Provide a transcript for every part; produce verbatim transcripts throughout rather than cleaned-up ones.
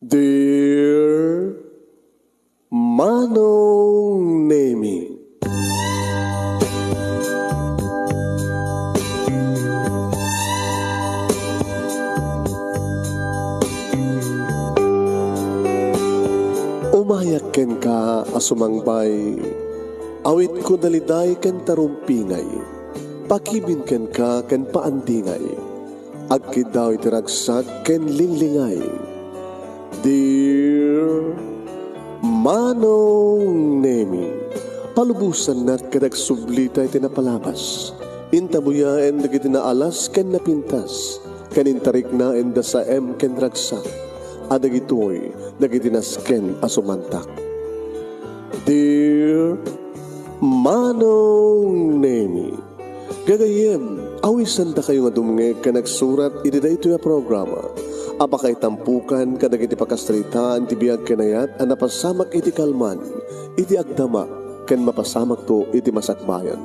Dear Manong Nemi. Umayak kenka a sumangbay, awitko daliday ken tarumpingay, pakibin kenka ken paandingay, agkiddaw iti ragsak ken linglingay. Dear Manong Nemi, palubosannak ket agsublita iti napalabas. Intabuyaen dagiti naalas ken napintas, ken intariknaen da saem ken ragsak, a dagitoy dagiti nasken a sumantak. Dear Manong Nemi, gagayyem, awisandakayo nga dumngeg ken agsurat iti daytoy a programa a pakaitampokan kadagiti pakasaritaan ti biag ken ayat a napasamak iti kalman, iti agdamak, ken mapasamakto iti masakbayan.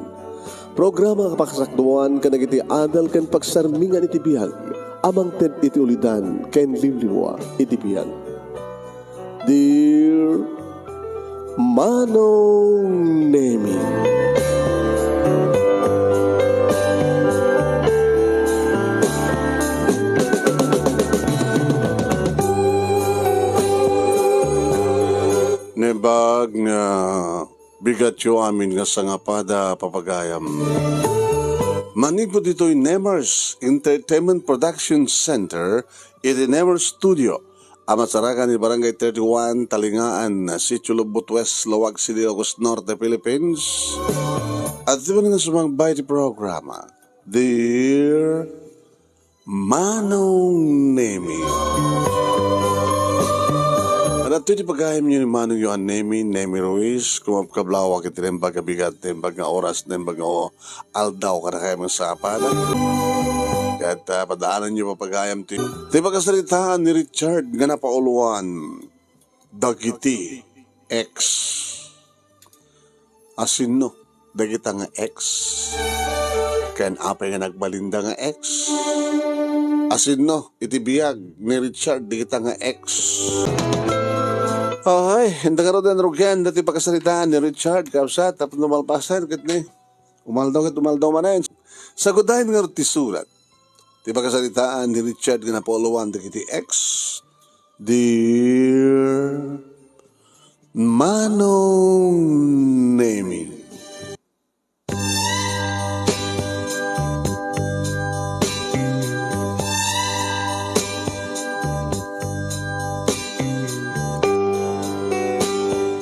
Programa a pakasakduan kadagiti adal ken pagsarmingan iti biag a mangted iti ulidan ken liwliwa iti biag. Dear Manong Nemi. Naimbag nga bigatyo amin nga sangapada, papagayam. Manipud ditoy Nemers Entertainment Production Center, iti Nemers Studio, a masarakan iti Barangay thirty-one, Talingaan, Sitio Lubot West, Laoag City, Ilocos Norte, Philippines. Adtoyo nga sumangbay ti programa, Dear Manong Nemi. Adtoy ti pagayamyo ni Manong Yohan Nemi, Nemi Ruiz, kumabkablawak iti naimbag a bigat, naimbag nga oras, naimbag nga aldaw kadakayo nga sangapada. Ket, ah, padaananyo, papagayam, ti, ti pakasaritaan ni Richard nga napauloan dagiti ex. Asinno dagita nga ex? Ken apay nga nagbalinda nga ex? Asinno iti biag ni Richard dagita nga ex? Ay, inta ngaruden, rugen, dati pakasaritaan ni Richard, kabsat, tapno malpasen, ket ni umaldaw ket umaldaw manen. Sagudayen ngarud ti surat ti pakasaritaan ni Richard nga napauloan dagiti ex. Dear Manong Nemi.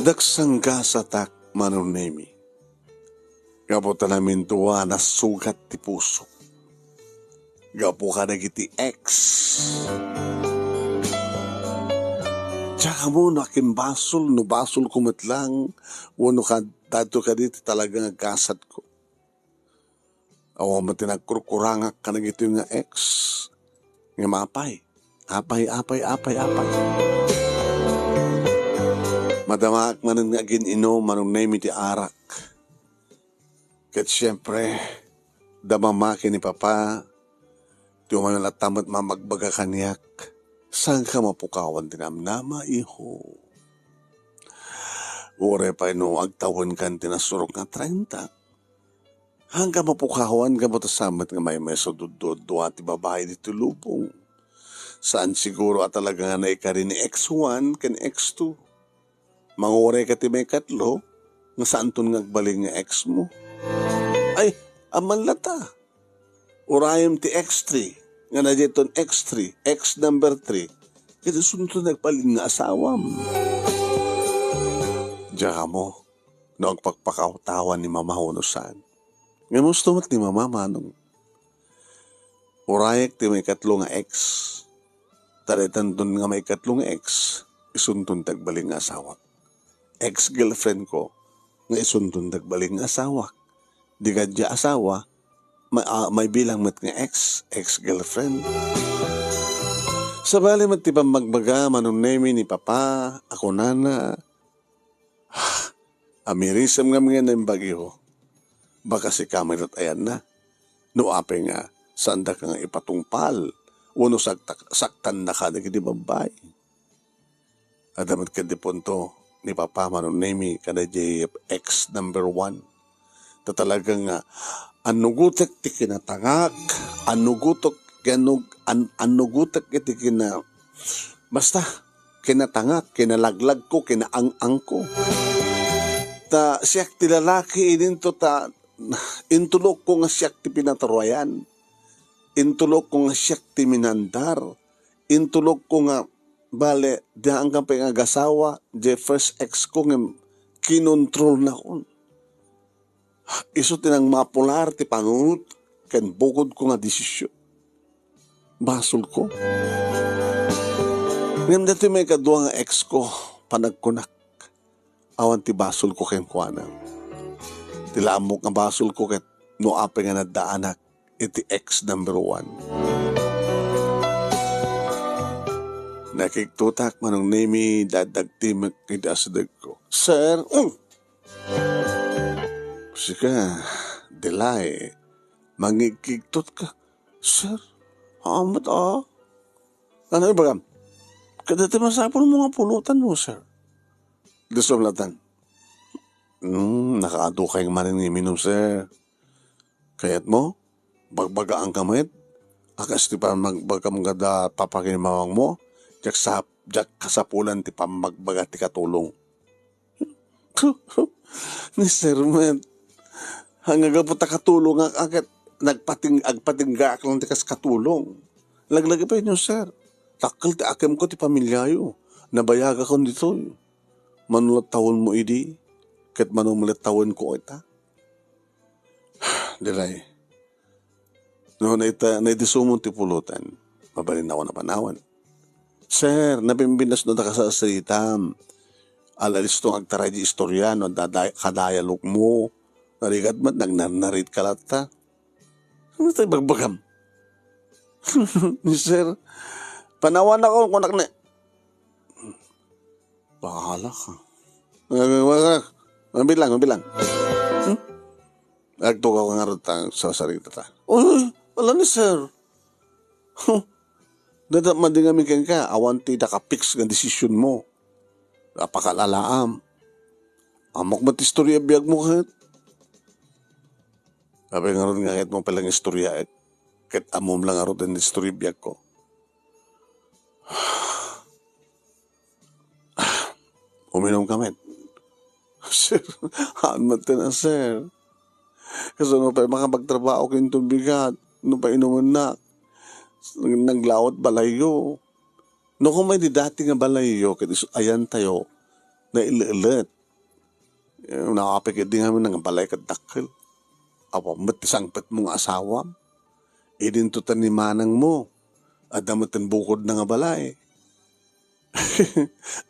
Daksanggasatak, Manong Nemi. Gapu ta namintua, nasugat ti puso gapu kadagiti ex. Diak ammo no akin basol, no basolko met lang, wenno kad-, dadto kadi ti talaga nga gasatko. Awan met ti nagkurkurangak kadagitoy nga ex. Ngem apay? Apay, apay, apay, apay. Madamaak manen nga agin-inom, Manong Nemi, ti arak. Ket siempre, da mamaki ni Papa, ti umay latta met mamagbaga kaniak, saanka mapukawan ti namnama, iho. Uray pay no agtawenkan ti nasurok nga trenta. Saanka mapukawan, gapu ta saan met nga maymaysa duddua ti babai ditoy lubong. Saan siguro a talaga nga naikari ni X one ken X two. Mangurayka ti maikatlo nga saanton nga agbalin nga ex mo. Ay, amman latta. Urayem ti X three, nga na dayton X three, ex number three, ket isunton nga agbalin nga asawam. Diak ammo no agpakpakawtawan ni Mama wenno saan. Ngem husto met ni Mama, Manong. Urayek ti maikatlo nga ex. Ta daytanton nga maikatlo nga ex, isunton ti agbalin nga asawak. Ex-girlfriend ko nga isunton ti agbalin nga asawak. Di kadi asawa, ma-, ah, maibilang met nga ex, ex-girlfriend. Sabali met ti pammagbaga, Manong Nemi, ni Papa, a kunana, "Amirisem ngamin nga naimbag, iho. Baka sika met ayanna. No apay nga, saandaka nga ipatungpal, wenno saktak-, saktannaka dagiti babbai." Adda met ket ti punto ni Papa Manong Nemi kadaydiay ex number one. Ta talaga nga, annugotek ti kinatangak, annugotek, annug-, an-, annugotek iti kina-, basta, kinatangak, kinalaglagko, kinaang-angko. Ta siak ti lalaki idinto ta intulokko nga siak ti pinaturayan. Intulokko nga siak ti minandar. Intulokko nga, bale, diak pay nga agasawa, diay first ex ko ngem kinontrolnakon. Isu ti nangmapular ti panunot ken bukodko nga desisyon. Basolko. Ngem daytoy maikadua nga ex ko, panagkunak, awan ti basolko kenkuana. Ti la ammok nga basolko ket no apay nga naddaanak iti ex number one. Nakigtotak, Manong Nemi, daddagtimek iti asidegko. Sir, mm. Sika, Delay, mangigkigtot ka. Sir, amat a. Ano ibagam? Kada ti masapul mo nga pulutan mo, sir. Disumlatan. Hmm, nakaadu kay manen nga iminum, sir. Kayat mo? Bagbagaang ka met? Akas ti pamagbagam kada papakinamawang mo? Diak sap-, diak kasapulan ti pamagbaga ti katulong. Ni Sir met, nga gapu ta katulong nga aket nagpating-, agpatinggaak lang ti kas katulong. Laglagipenyo, sir. Dakkel ti akemko ti pamiliayo. Nabayagakon ditoy. Mano lattawenmo idi, ket mano met lattawenko ita. Delay. No, naita-, naidisumon ti pulutan, mabalinakon a panawen. Sir, nabimbinasno ta kasasaritam. Ala, listo nga agtaray di istorya no dada-, kadayalogmo. Narigat met, nagnarnarit ka latta. Ano tayo bagbagam? Ni sir, panawan ako, kunak na. Bahala ka. Eh, wala ka. Mabilang, mabilang. Hmm? Agtugaw ka nga rod ta, sa sarita ta. Uy, wala ni sir. Huh. Dada madingami kenka, awan ti naka-fix nga desisyon mo. Apakalalaam. Amok met istorya biag mo ket. Apay ngarud nga ket mo palang istorya, eh, ket ammom lang ngarud ti istorya biag ko. Uminom ka met. Sir, haan met ken a, sir. Kasano pay makapagtrabaho ken inton bigat? No pay inumennak, naglaot balayyo. No kung may di dati nga balayyo, ket isu-, ayan tayo, nailelet. Eh, nakapikit di ngamin nga balay ket dakkel. Awan met ti sangpet mo nga asawam. Idinto ta ni manang mo. Adda met ten bukod na nga balay.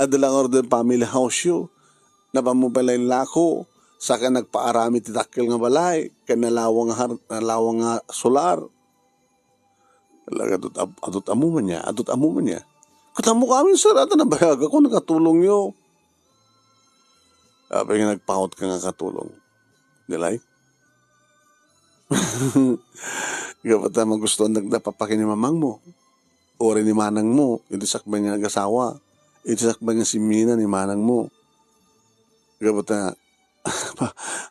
Adda lang orden family house yo. Napan mo pala yung lako. Saka nagpaarami ti dakkel nga balay. Kaya nalawang har-, nalawang nga solar. Talaga, adut, ab-, adut amo man niya, adut amo man niya. Katamo kami, sir, ata nabayag ako, nakatulong yo. Apay nga nagpaut ka nga katulong. Dilay? Kapata magustuhan nagda papaki ni mamang mo. Ori ni manang mo, iti sakbay nga agasawa. Iti sakbay nga simina ni manang mo. Kapata,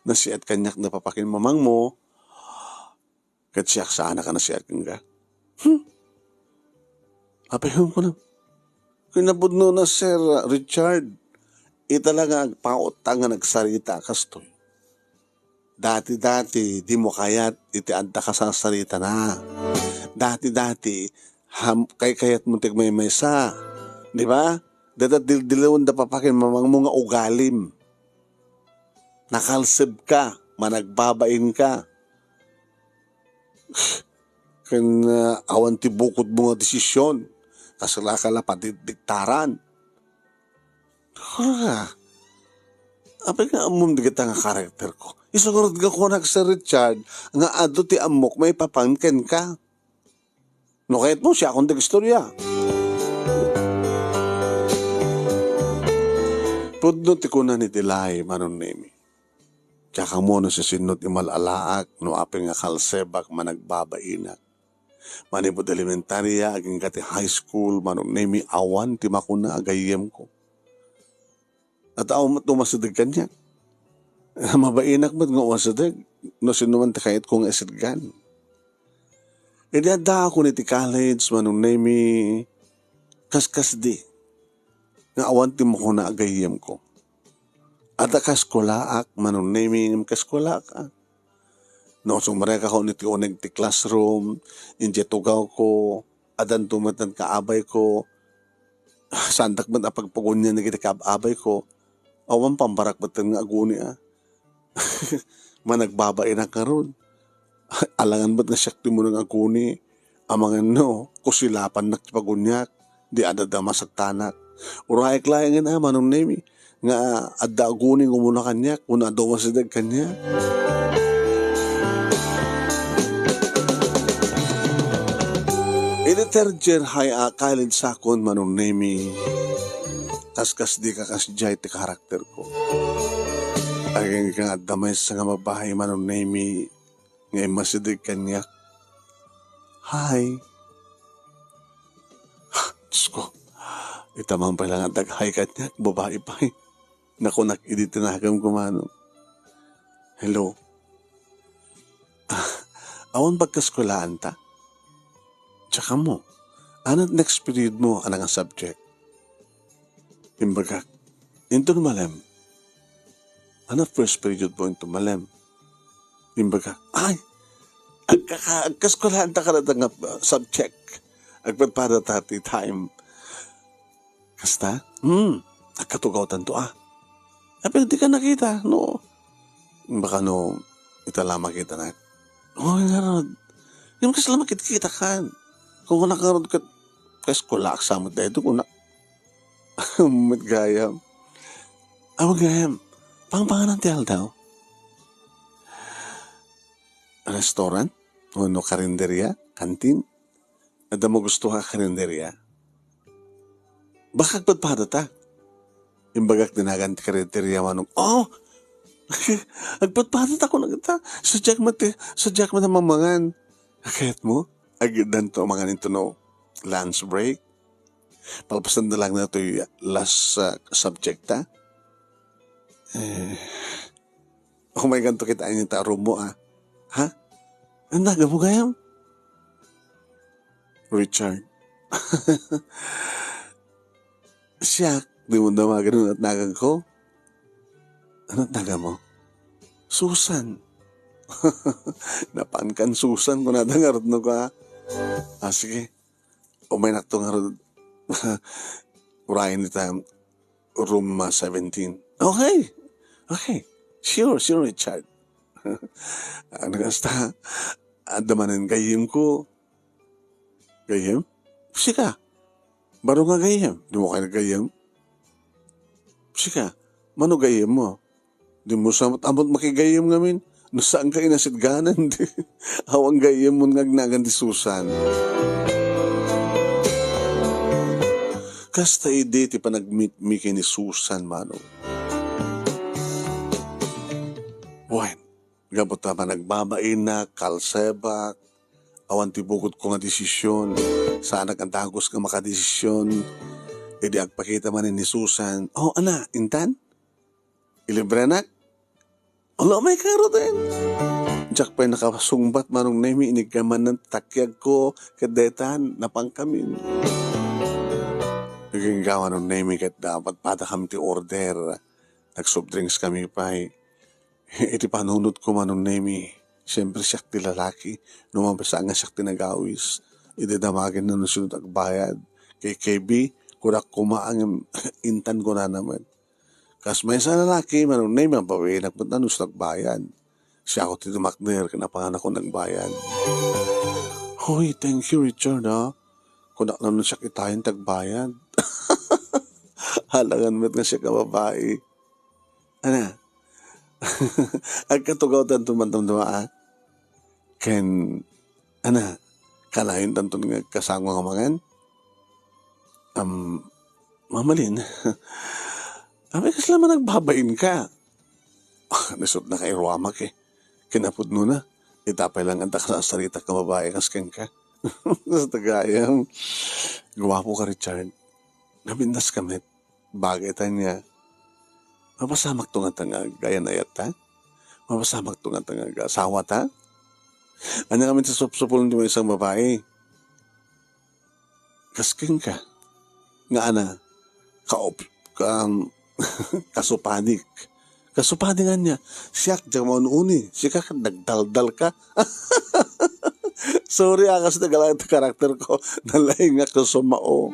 nasiat kaniak da papaki ni mamang mo. Ket siak saan a kanasiat kenka. Hmm. Apay, wen kuna. Kinapudno na, Sir Richard, ita la nga agpaut ta nga nagsarita kastoy. Dati-dati, di mo kayat iti adda kasasaritana. Dati-dati, ham-, kaykayat mo ti agmaymaysa. Di ba? Dada dildilawenda papakin mamangmo nga ugalim. Nakalseb ka, managbabain ka. Ken, ah, awan ti bukod mo nga desisyon, kasla ka la padidiktaran. Hala, apay nga ammom dagita nga karakter ko. Isu ngarud nga kunak, Sir Richard, nga adu ti ammok maipapan kenka. No kayatmo, siakon ti agistorya. Pudno ti kuna ni Delay, Manong Nemi. Diak ammo no siasino ti mal-alaak, no apay nga kalsebak, managbabainak. Manipud elementaria, agingga ti high school, Manong Nemi, awan ti makuna a gayyemko. Adda met umasideg kaniak. Mabainak met nga umasideg no sinoman ti kayatko nga isidgan. Idi addaakon iti college, Manong Nemi, kaskasdi nga awan ti makuna a gayyemko. Adda kaskolaak, Manong Nemi, ngem kaskolaak, a. No sumrekakon iti uneg ti classroom, idiay tugawko, addanto met dagiti kaabayko, saandak met a pagpagunian dagiti kaab-abayko. Awan pambarak met nga aguni, a. Managbabainak ngarud. Alangan met nga siak ti umuna nga aguni. Amangan no, kusilapannak ti paguniak, di adda masagtanak. Urayek laengen a, Manong Nemi, nga adda aguni nga umuna kaniak, wenno adda umasideg kaniak. Iti third year high a college sakon, Manong Nemi, kaskasdi ka kasdiay ti karakterko. Agingga nga adda maysa nga babai, Manong Nemi, nga immasideg kaniak. Hi. Diyos ko, ita man pay lang adda hi kaniak, babai pay. Nakunak idi tinagemko, Manong. Hello. Ah, awan pagkaskolaanta? Tsaka mo, ano next period mo, ano nga subject? Imbagak, into malem. Ano first period mo into malem? Imbagak, ay, agkaka-, agkaskolaanta kada nga, uh, subject. Agpadpadata ti time. Kasta? Hmm, agkatugawtanto, a. Apay, di ka nakita, no? Baka no, ita la makitanak. O, ngarud. Ngem kasla makitkitakan. Kung kunak ngarud ket, kaskolaak sa met daytoy, kunak. Met gayam. Awan gayam. Pangpanganan ti aldaw. Restaurant? Wenno karinderia? Kantin? Adda magusto a karinderia? Baka agpadpadata. Imbagak dinagan ti karinderia, Manong. Oh! Agpadpadata ko na kita. Sadiak met, sadiak met a mamangan. Kayat mo? Agdanto mangan into no lunch break. Palpasan da lang na to'y last, uh, subject, ha? Eh, oh my God, to kita ini ta room mo, ah. Ha? Ang naga mo gayam? Richard. Siak, di mo damagan no natnagan ko? Ano natnagan mo? Susan. Napan kan Susan, kunada ngarud no ka. Ah, sige. Umaynakto ngarud. Urayen ita room, ah, seventeen. Okay. Okay. Sure, sure, Richard. Ano kasta? Adda manen gayyem ko. Gayyem? Sika. Baro nga gayyem. Di mo kaya gayyem? Sika. Mano gayyem mo? Di mo sa amot makigayyem ngamin. No saan ka inasidganan, di. Awan gayyem mo nga agnagan di Susan. Kasta idi ti panagmitmi ken ni Susan, Manong. Wen, gapu ta managbabainak, kalsebak, awan ti bukodko nga desisyon. Saanak a dagus nga makadesisyon. Idi agpakita manen ni Susan, "Oh, ana, intan? Ilibrenak?" Ala, may karoten. Diak pay nakasungbat, Manong Nemi, inigka manen ti takiagko, ket daytan, napangkamin. Agingga, Manong Nemi, ket dapat pada kami ti order. Nag-soft drinks kami pay. Iti panunotko, Manong Nemi, siyempre, siak ti lalaki. No mabasa nga siak ti nagawis, idi damagen no sino ti agbayad. Kay K B, kunak koma ngem intan kunana met. Kas maysa a lalaki, Manong Nemi, mabainak met no sino ti agbayad. Siak ti dumakder, ken apangan ako nagbayad. Hoy, thank you, Richard, ha? Kunak no siak itayen ti agbayad. Alangan met nga siak a babai. Ana, agkatugawtanto man damdama, a? Ken, ana, kanayon tanto nga agkasango nga mangan? Am, mamalin. Apay, kasla man agbabain ka? Nasut na kay ruamak, eh. Kinapudno na. Ita pay lang anta kasasarita ka babai kas kenka. Sa tagayam. Guwapo ka, Richard. Nabindas ka met. Bagay ta niya. Mapasamakto ngata nga agayat-ayatta? Mapasamakto ngata nga agasawata? Ania ngamin ti supsupulem ti maysa nga babai? Kas kenka. Nga ana, kaop-, ka-, kasupadik. Kasupadik ania? Siak, diak maun-uni. Sika ket nagdaldalka. Sorry, a, kas nagalaing ti karakterko. Nalaingak no sumao.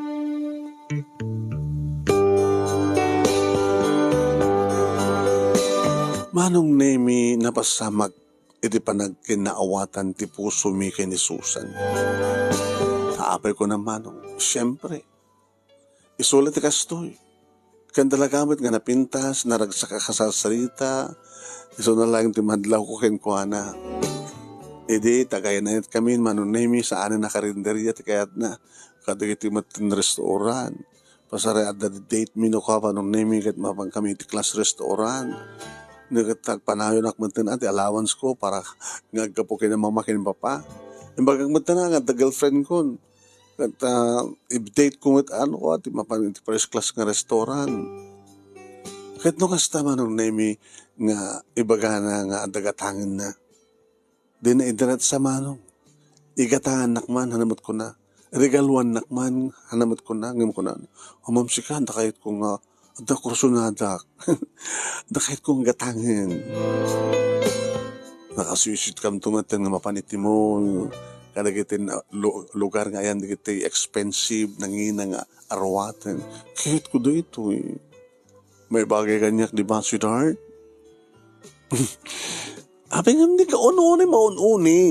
Manong Nemi, napasamak iti panagkinnaawatan ti pusomi ken ni Susan. Ta apay ko na, Manong, siempre, isu la ti kastoy. Ken talaga met nga napintas, naragsak a kasarsarita, isuna laeng ti madlawko kenkuana. Idi, tagayat-ayatkami, Manong Nemi, saanen a karinderia ti kayatna. Kadagiti met ti restaurant. Pasar-, adda date mi no ka, Manong Nemi, ket mapankami iti class restaurant. Ket agpanayonak metten a ti allowance ko para nga aggapu ken ni mama ken ni papa. Imbagak metten a nga adda girlfriend kon. Ket, ah, i-date ko met ano ko, ti mapan iti first class nga restaurant. Ket no kasta, Manong Nemi, nga ibagana nga adda gatangenna. Di na idiretsa, Manong. Igatangannak man, hanamet kuna. Regaluannak man, hanamet kuna. Ngem kuna, "Amam sika, adda kayatko nga, adda kursunadak. Adda kayatko nga gatangen." Nakaswisitkamto metten nga mapan iti mall. Kadagiti na-, lu-, lugar nga ayan dagiti expensive, nangina nga aruaten. Kayatko daytoy. Maibagay kaniak, di ba, sweetheart? Apay ngem di ka un-uni, maun-uni.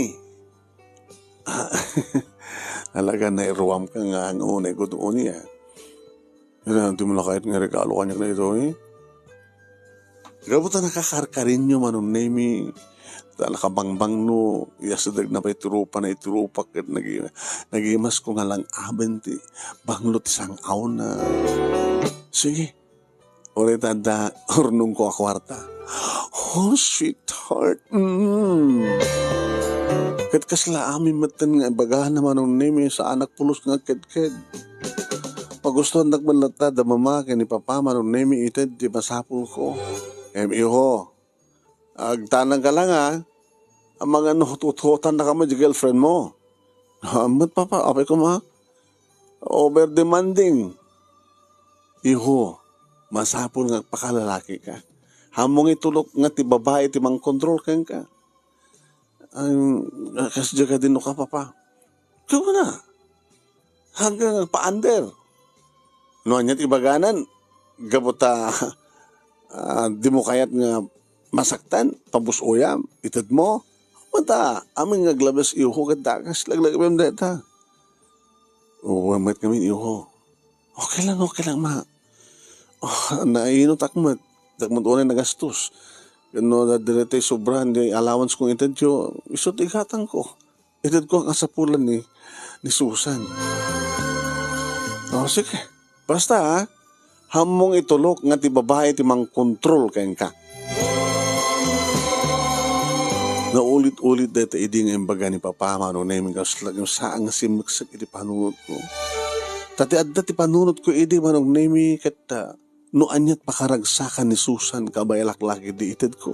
Talaga, nairuam ka nga, nga unay ko uni, ah. Yan, di mo na kayat nga regalo kaniak na ito, eh. Gapu ta nakakarkarinyo, Manong Nemi. Ta nakabangbangno, iyasadag na pay ti rupa na iti rupa, ket nagi-, nagimas ko nga lang-aben ti banglo ti sang-awna. Sige, uray ta adda urnongko a kuarta. Oh, sweetheart. Mm. Ket kasla amin metten nga ibagana, Manong Nemi, saanak pulos nga agkedked. Pagustuannak man latta da mama ken ni papa, Manong Nemi, ited ti masapulko. Em, iho, agtanang ka lang, a. Amangan no huthutan na kami di girlfriend mo. Amat, papa, apay ko ma? Over demanding. Iho, masapul nga agpakalalaki ka. Hammong itulok nga ti babai ti mangkontrol kenka. Ay, kas diak a dinno ka, papa. Kamo na. Hanggang agpa-under. No ania ti ibaganan, gapu ta, ah, di mo kayat nga masaktan, pabus-oyam, ited mo. Mata, amin nga aglabes iho ket dakas, laglagipem dayta. O, met ngamin, iho. Okay lang, okay lang, ma. Oh, nainutak met. Dakmat unay nagastos. Ken no, da-, diri tay sobra, di allowance kong itedyo, isu ti igatangko. Itedko a kasapulan ni, ni Susan. Oh, sige. Basta, ha? Hammong itulok nga ti babai ti mangkontrol kenka. Naulit-ulit dayta idi nga imbaga ni Papa, Manong Nemi, kasla-, saan nga simmeksek iti panunotko. Ta ti adda ti panunotko idi, Manong Nemi, ket, ah, no aniat pakaragsakan ni Susan, kabaelak la ket di itedko.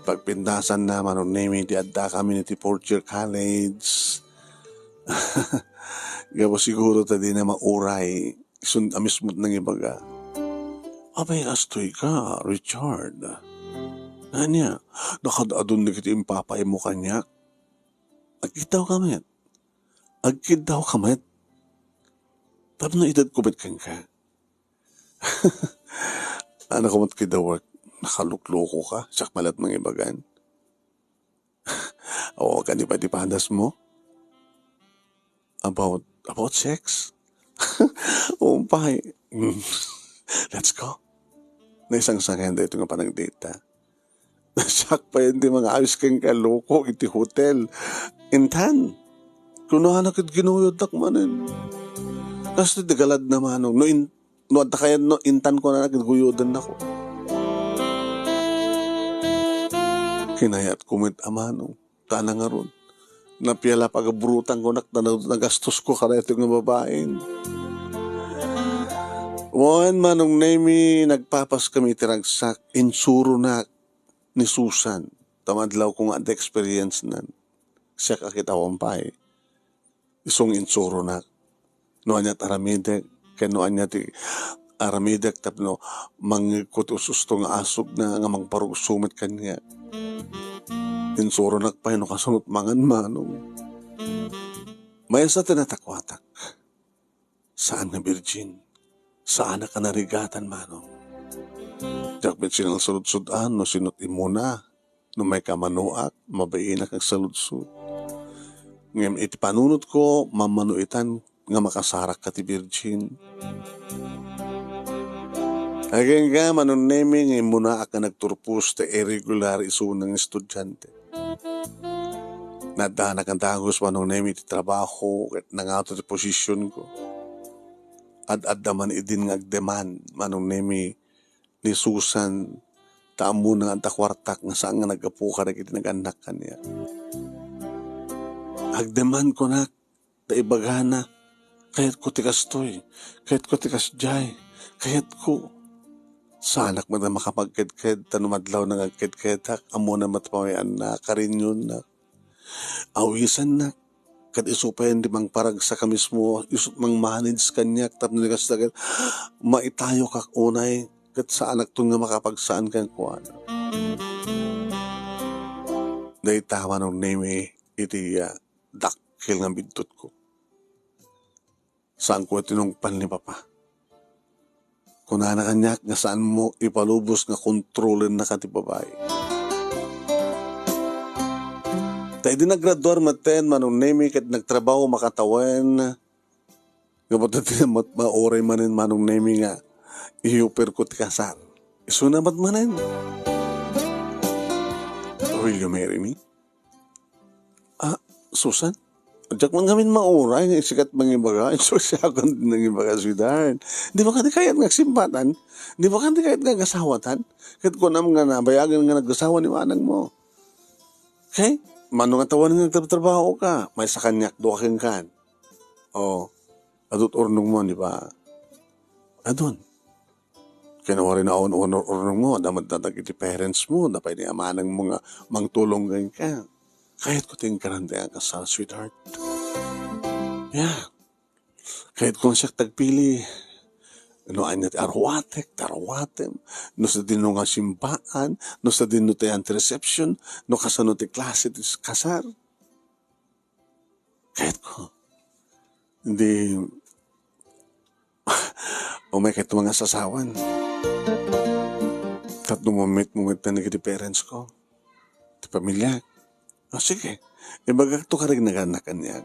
Pagpindasan na, Manong Nemi, ti adda kami iti fourth year college. Gapu siguro ta dina mauray. Isun a mismo ti nangibaga, "Apay kastoy ka, Richard? Ania, nakaad-adun dagiti impapaymo kaniak? Agkiddaw ka met. Agkiddaw ka met. Tapno itedko met kenka." Ania koma ti kiddawek? Nakalukloko ka? Siak met la ti mangibagan. O, kadi pay ti padasmo? About, about sex? Umpay. Let's go. Naisangsangayan daytoy nga panagdate ta. Siak pay ti mangawis kenka, loko, iti hotel. Intan. Kunana ket ginuyodnak manen. Kastoy ti galad na, Manong. No in-, no adda kayat, no intan, kunana ket guyodennako. Kinayatko met a, Manong. Ta nangarud, napiala pagaburutang kunak ta nag-, nagastosko kadaytoy nga babain. Wen, Manong Nemi, nagpapas kami iti ragsak, insuronak ni Susan, ta madlawko nga adda experience nan. Siak a ket awan pay. Isu nga insuronak. No ania ti aramidek, ken no ania ti aramidek tapno mangngegko ti ususto nga asugna nga mangparugso met kaniak. Insuronak pay no kasano ti mangan, Manong. Maysa ti natakuatak. Saan nga virgin. Saanak a narigatan, Manong. Diak met sinalsaludsod-an no sino ti immuna. No maikamanuak, mabainak agsaludsod. Ngem iti panunotko, mammanoitan nga makasarak ka ti virgin. Agingga, Manong Nemi, nga immunaak nga nagturpos ti irregular isuna nga estudiante. Naaddanak a dagus, Manong Nemi, ti trabaho ket nangato ti posisionko. Ad-adda man idin nga agdemand, Manong Nemi, ni Susan, ta ammona nga adda kuartak nga saan nga naggapu kadagiti nagannak kaniak. Agdemand kunak, ta ibagana, "Kayatko ti kastoy, kayatko ti kasdiay, kayatko." Saanak met a makapagkedked, ta no madlawna nga agkedkedtak, ammona met pamayan-anna, karinionnak. Awisannak, ket isu pay ti mangparagsak a mismo, isu mangmanage kaniak tapno di kasta ket maitayokak unay, ket saanakton nga makapagsaan kenkuana. Dayta, Manong Nemi, iti, ah, dakkel nga biddutko. Saanko a tinungpal ni Papa. Kunana kaniak nga saanmo ipalubos nga kontrolennaka ti babai. Ta idi naggraduar metten, Manong Nemi, ket nagtrabaho makatawen, gapu ta ti ma-, mauray manen, Manong Nemi, nga i-offerko ti kasar. Isuna met manen, "Will you marry me?" "Ah, Susan, diak man ngamin mauray nga sika ti mangibaga." Isu siakon ti nangibaga, "Sweetheart, di ba kadi kayat nga agsimbatan? Di ba kadi kayat nga agasawatan? Ket kunam nga nabayagen nga nagasawa ni manangmo. Okay? Mano nga tawen nga nagtrabaho ka? Maysa kaniak, dua kenkan. O, adu ti urnongmo, di ba?" "Adun." "Ken uray no awan urnongmo, adda met dagiti parents mo, adda pay ni amanangmo nga mangtulong kenka. Kayatko ti inkaran ti akasar, sweetheart. Yeah. Kayatko nga siak ti agpili. No ania ti aruatek, ti aruatem. No sadino nga simbaan, no sadino ti anti-reception, no kasano ti klase ti kasar. Kayatko. Di, umay kayatko nga sasawan. Tapno mamit-mamit na ni parents ko. Ti pamilya. O, sige. Ibagakto kadagiti nagannak kaniak."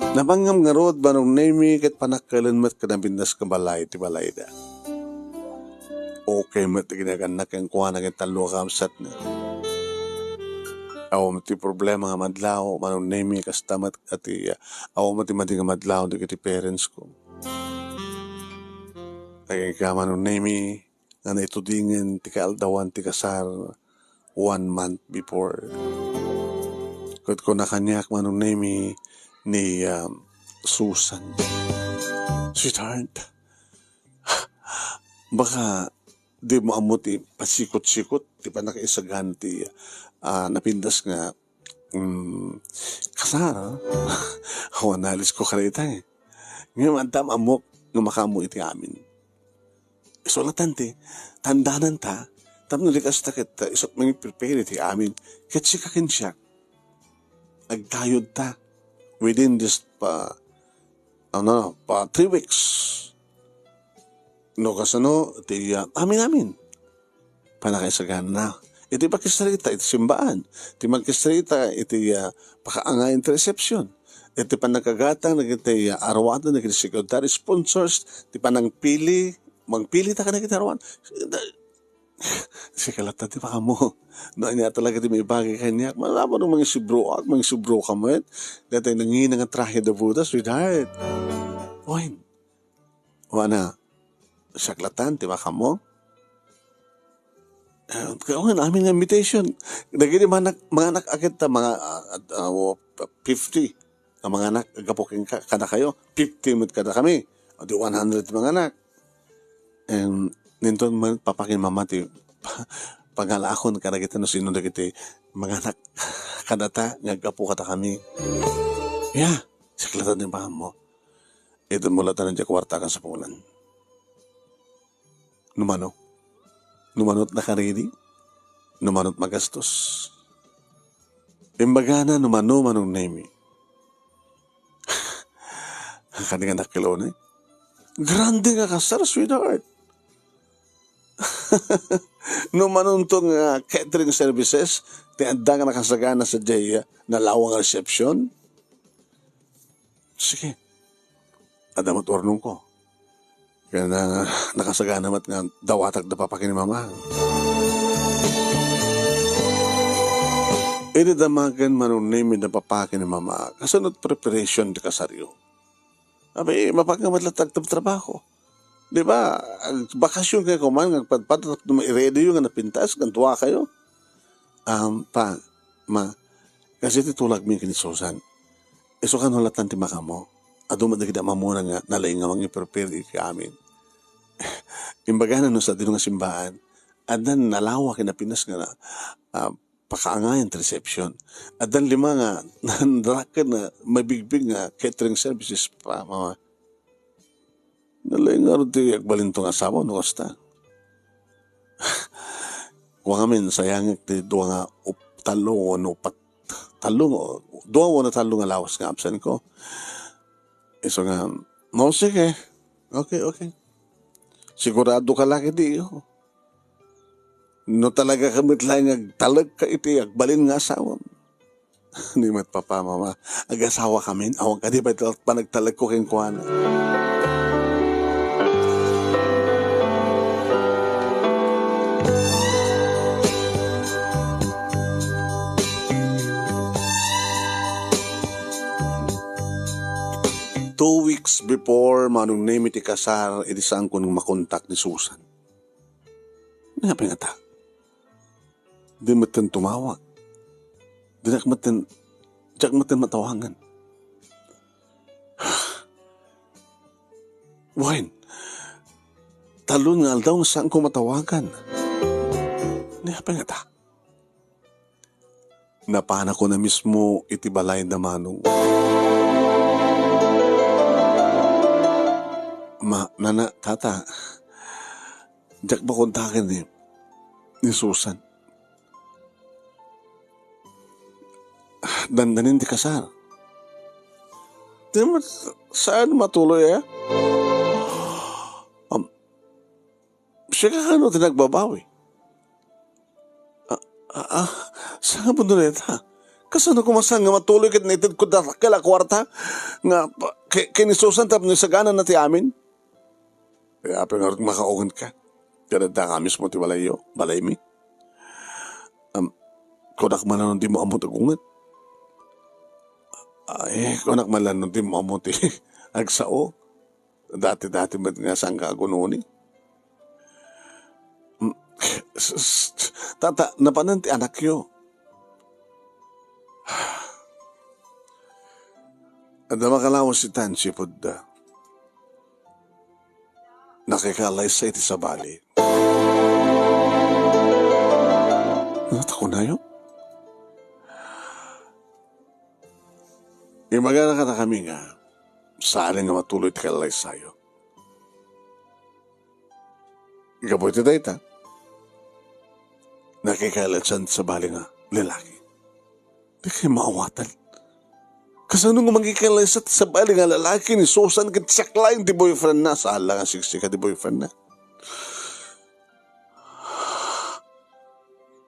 Nabangnga ngarud, Manong Nemi, ket panakkaelen met ken napintas nga balay ti balayda. Okay met ti ginagannak kenkuana ken tallo a kabsatna. Awan met ti problema nga madlaw, Manong Nemi, kasta met ti, ah, awan met ti madi nga madlaw dagiti parents ko. Agingga, Manong Nemi, nga naitudingen ti kaaldawan ti kasar one month before. Ket kuna kaniak, Manong Nemi, ni, um, Susan, "Sweetheart, baka di mo ammo ti pasikot-sikot ti pannakaisagan ti, ah, napintas nga, mm, kasar, ah." Awan nalisko kadayta, eh. Ngem adda ammok nga makaammo iti amin. Isu latta ti tandananta, tapno di kasta ket, uh, isu mangiprepare iti amin. Ket sika ken siak, agtayodta within this pa, ano, pa three weeks. No kasano, ti, uh, amin-amin. Pannakaisaganna. Iti pakisarita iti simbaan, ti makisarita iti, ah, pakaangay iti reception, iti pannakagatang dagiti, ah, aruatan dagiti secondary sponsors, ti panangpili, mangpili ta kadagiti aruan. Sika latta ti makaammo. No ania talaga ti maibagi kaniak, malabon no mangisubroak, mangisubroka met. Daytoy nangina nga trahe de boda, sweetheart. Wen, Wana, siak latta ti makaammo. Eh, kaya nga amin nga invitation. Dagiti manak-, manganak a ket ta mga, ah, ah, oh, fifty nga manganak gapu kenka, kadakayo, fifty met kadakami. Di one hundred ti manganak. Em, ninton met papa ken mama ti pangalaakon kadagiti no sino dagiti manganak kadata nga aggapu kadakami. Ya, siak latta ti maammo. Iton mo latta ti kuarta ken sapulan. No mano? No mano ti nakaridi? No mano ti magastos? Imbagana no mano, Manong Nemi. Kadi nga nakilone. Grande nga kasar, sweetheart. No manunto nga catering services, ti adda nga nakasagana sadiay nalawang nga reception. Sige. Adda met urnongko. Ken, ah, nakasagana met nga dawatak da papa ken ni mama. Idi damagen Manong Nemi da papa ken ni mama, kasano ti preparation ti kasaryo? Abi, mapagkamat latta ti trabaho. Di ba? Ag-, bakasyon kayo kuman, nga agpadpad, tapno maiready yo nga napintas, nga dua kayo. Um, pa, ma, kasi ti tulagmi ken ni Susan. Isu kano latta ti makamo. Adu met dagiti amamona nga nalaing nga mangiprepare iti amin. Imbagana no sadino nga simbaan, addan nalawa ken napintas nga na, ah, pakaangayan ti reception. Addan lima nga nanraken nga mabigbig nga catering services pa, mama. Nalaing ngarud ti agbalinto nga asawa, no kasta. Kua ngamin, sayangek ti dua nga up-, tallo wenno upat. Tallo nga, dua wenno tallo nga lawas nga absent ko. Isu nga, "No, sige. Okay, okay. Sigurado ka lagi di, oh." No talaga ka met laeng nga agtalek ka iti agbalin nga asawam. Ni met papa, mama, agasawa kamin, awan kadi pay panagtalek ko kenkuana. Two weeks before, Manong Nemi, ti kasar, idi saankon makontak ni Susan. Ania pay ngata? Di metten tumawag. Dinak metten, diak metten matawagan. Wen, talon nga aldaw nga saanko matawagan. Ania pay ngata? Napanakon a mismo iti balay da Manong. Ma, nana, tata, diak makontaken ni, ni Susan. Dandanin ti kasar. Di mo, saan matuloy, eh? Am, Sika kano ti nagbabawi? Ah, ah, ah, saan nga punto na ita? Kasano ko masan nga matuloy ket naited ko dakkel a kuarta nga pa-, ke-, ken ni Susan tapno isagana na ti amin? Kaya apay ngarud makaungan ka? Kada da nga mismo ti balayyo, balaymi. Am, kunak man no di mo ammo ti agunget. Ay, kunak man no di mo ammo ti agsao. Dati-dati met nga saan ka agunoni. Mm, s-, s-, tata, napanen ti anakyo. Adda makalawas itan, sipud da. Nakikalaysay ti sabali. Ano ta kunayo? Imagana kadakami nga, saan nga matuloy ti kalaysayo. Gapu iti dayta, nakikalaysay ti sabali nga lalaki. Di kayo maawatan. Kasano nga mangikalaysay ti sabali nga lalaki ni Susan ket siak laeng ti boyfriend na? Saan la nga siksika ti boyfriend na?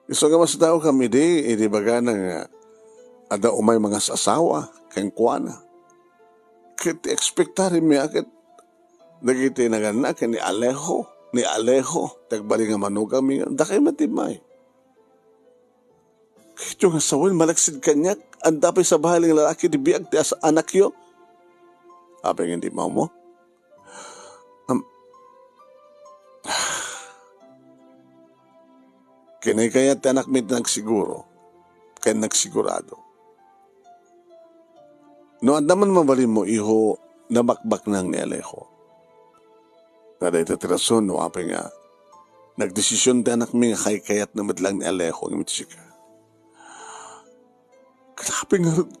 Isu nga masdaw kami di, idi bagana nga adda umay mangas-asawa kenkuana. Ket expectarem a ket dagiti naganna ken ni Alejo, ni Alejo, ti agbalin nga manugami, dakay met immay. Ket nga sawen, malaksid kaniak, adda pay sabali nga lalaki di biag ti as-, anakyo. Apay nga di mamo? Am-, Kinaykayat ti anakmi ti nagsiguro ken nagsigurado. No adda man mabalinmo, iho, nabakbaknang ni Alejo. Nga dayta ti rason no apay nga nagdesisyon ti anakmi nga kaykayatna met laeng ni Alejo ngem iti sika. Ket apay ngarud,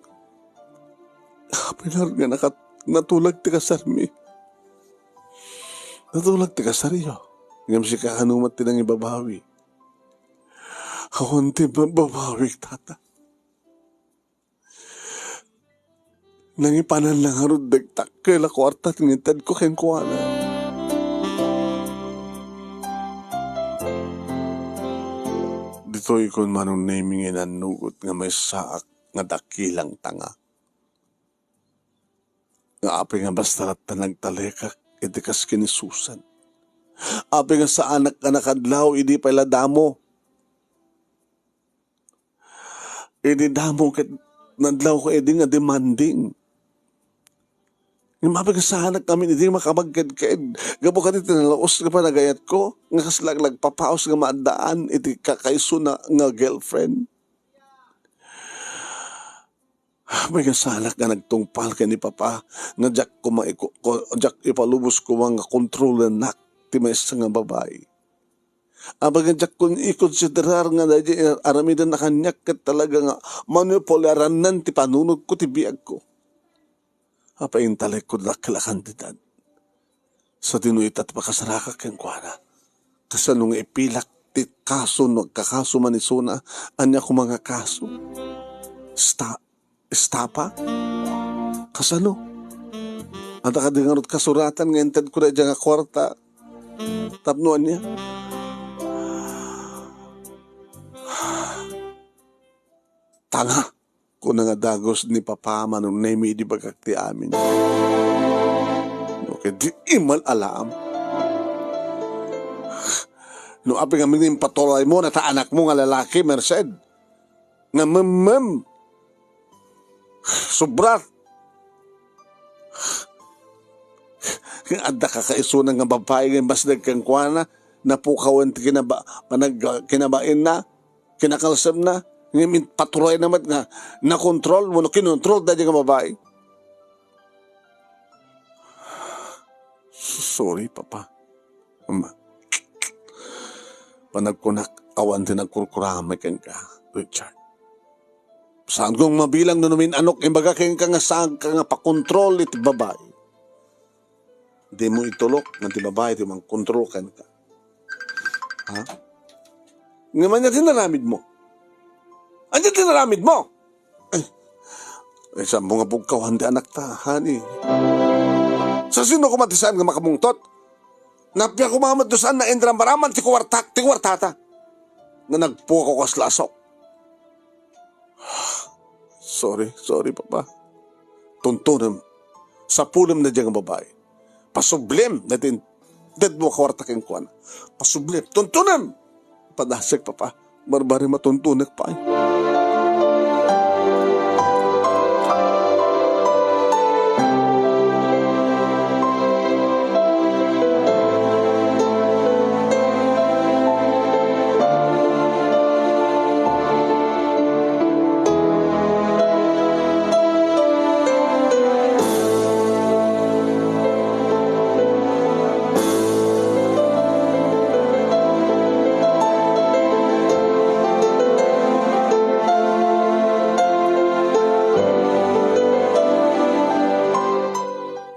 apay ngarud nga nakat-, natulag ti kasarmi? Natulag ti kasaryo. Ngem sika, kano met ti nangibabawi? Awan ti mababawik, tata. Nangipananna ngarud dagiti dakkel a kuarta ti intedko kenkuana. Ditoy kun Manong Nemy nga inannugot nga maysaak nga dakilang tanga. Nga apay nga basta latta nagtalekak iti kas ken ni Susan. Apay nga saanak a nakadlaw idi pay la damo. Idi damo ket nadlawko idi nga demanding. Ngem apay nga saanak ngamin idi makabagkadkad gapu kadagiti nalaus nga panagayatko nga kasla nagpapaus nga maaddaan iti kakaisuna nga girlfriend. Apay nga saanak nga nagtungpal ken ni Papa nga diak koma iku-, ko-, diak ipalubos koma nga kontrolennak ti maysa nga babai. Apay nga diak kon ikonsiderar nga daydi aramiden a kaniak ket talaga nga manipularannan ti panunotko ti biagko. Apay intalekko dakkel a kantidad. Sadino ita ti pakasarakak kenkuana? Kasano nga ipilak ti kaso no agkakaso man isuna? Ania koma nga kaso? Sta-, estapa? Kasano? Adda kadi ngarud kasuratan nga intedko daydiay nga kuarta? Tapno ania? Tanga, kuna nga dagus ni Papa Manong Nemy idi bagak ti amin. No, ket di imal alaam. No, apay ngamin nga impatuloymo dayta anakmo nga lalaki, Merced? Nga memmem. Sobra. Nga adda kakaisuna nga babai nga imbasdeg kenkuana, napukawen ti kinaba-, panag-, kinabainna, kinakalsemna, ngem impatuloyna met nga nakontrol wenno kinontrol daydiay nga babai. Sorry, Papa. Ama, panagkunak, awan ti nagkurkurame kenka, Richard. Saan kong mabilang no namin-anok imbaga kenka nga saanka nga pakontrol iti babai. Dimo itulok nga ti babai ti mangkontrol kenka. Ha? Ngem ania ti naramidmo? Ania ti naramidmo? Ay, ay, saan mo nga pugkawan ti anakta, honey? Sa sino koma ti saan nga makabungtot? Napia koma met no saan nga inramraman ti kuartak, ti kuartata. Nga nagpukaw kas lasok. Sorry, sorry, Papa. Tuntunem. Sapulem daydiay nga babai. Pasublem dayta intedmo a kuarta kenkuana. Pasublem. Tuntunem. Padasek, Papa. Barbari, matuntunek pay.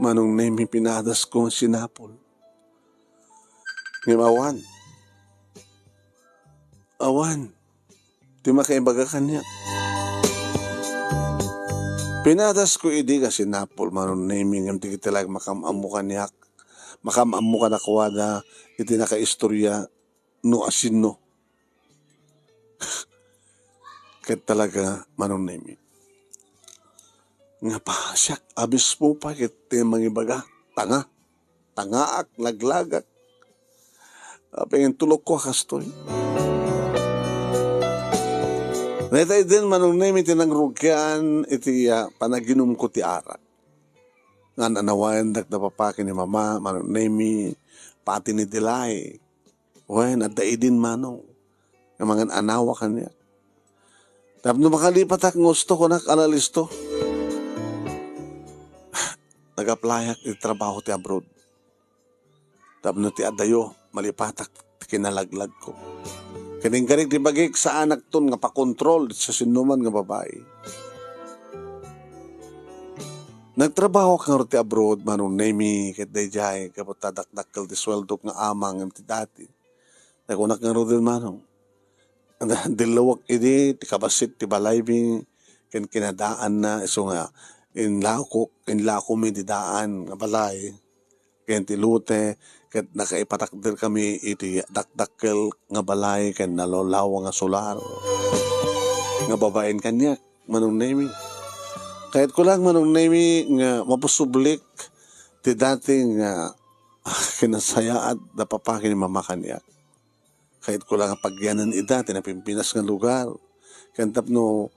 Manong Nemy, pinadasko nga sinapol. Ngem awan. Awan ti makaibaga kaniak. Pinadasko idi nga sinapol, Manong Nemy, ngem di ketdi laeng makaam-ammo kaniak. Makaam-ammo kadakuada iti nakaistorya no asino. Ket talaga, Manong Nemy, nga pa, siak a mismo pay ket ti mangibaga, tanga. Tangaak, laglagak. Apay nga intulokko a kastoy? Dayta idin, Manong Nemy, ti nangrugian iti, ah, panaginumko ti arak. Ngan-anawayandak da Papa ken ni Mama, Manong Nemy, pati ni Dilay. Wen, adda idin, Manong, nga mangan-anawa kaniak. Tapno makalipatak nga husto, kunak, ala listo. Nag-applyak iti trabaho ti abroad. tapno ti adayo, malipatak ti kinalaglagko. Ket inkarik ti bagik, saanakton nga pakontrol sa sinnoman nga babai. Nagtrabahoak ngarud ti abroad, Manong Nemi, ket daydiay, gapu ta dakdakkel ti sueldok nga amang ngem ti dati. Nakunak ngaruden, Manong, dillawek idi ti kabassit ti balaymi ken kinadaanna, isu nga inlako, inlakomi di daan nga balay ken ti lote, ket nakaipatakderkami iti dakdakkel nga balay ken nalawlawa nga solar nga babaen kaniak, Manong Nemi. Kayatko lang, Manong Nemi, nga maposublik ti dati nga, ah, kinasayaat da papa ken ni mama kaniak. Kayatko lang nga pagyanan ida ti napimpinas nga lugar. Ken tapno,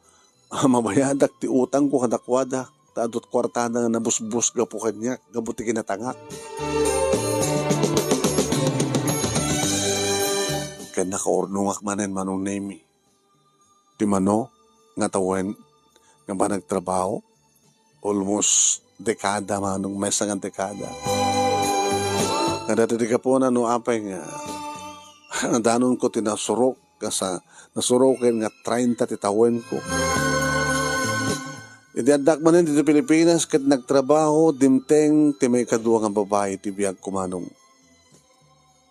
ah, mabayadak ti utangko kadakuada, ta adu ti kuartada nga nabusbos gapu kaniak, gapu ti kinatangak. Ken nakaurnongak manen, Manong Nemi. Ti mano nga tawen nga panagtrabaho, almost dekada, Manong, maysa nga dekada. Nga dati ti gapuna no apay nga nadanonko ti nasurok, kasa nasuroken nga treinta ti tawenko. Idi addak manen dito Pilipinas ket nagtrabaho, dimteng ti maikadua nga babai ti biagko, Manong.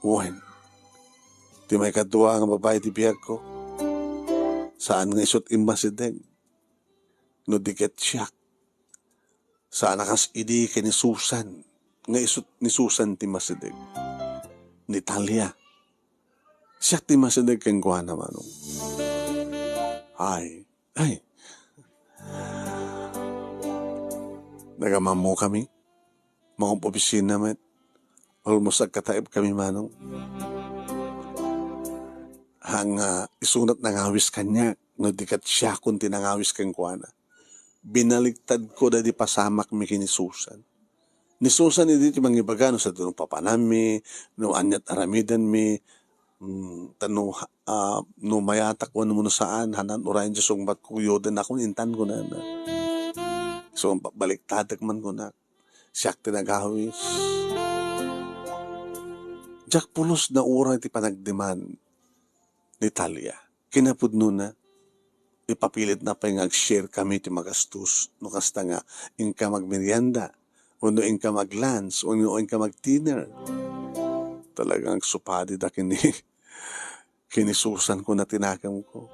Wen, ti maikadua nga babai ti biagko, saan nga isut' immasideg no di ket siak. Saan a kas idi ken ni Susan, nga isut' ni Susan ti masideg. Ni Talia. Siak ti masideg kenkuana, Manong. Ay, ay. Nagamammokami. Mangop-opisina met. Almost agkataebkami, Manong. Haan nga isunat nangawis kaniak, no di ket siakon ti nangawis kenkuana. Binaliktadko daydi pasamakmi ken ni Susan. Ni Susan idi ti mangibaga no sadino papananmi, no aniat aramidenmi, mm, ta no, ah, no mayatak wenno no saan, hanan uray diay sungbatko, yoden akon intan kunana. So, ba-, baliktadek man kunak. Siak ti nagawis. Diak pulos nauray ti panagdeman ni Talia. Kinapudnona, ipapilitna pay nga ag-share kami ti magastos, no kasta nga inka magmerienda, wenno inka mag-lunch, wenno inka mag-dinner. Talagang agsupadi da ken ni, ken ni Susan kuna ti nakemko.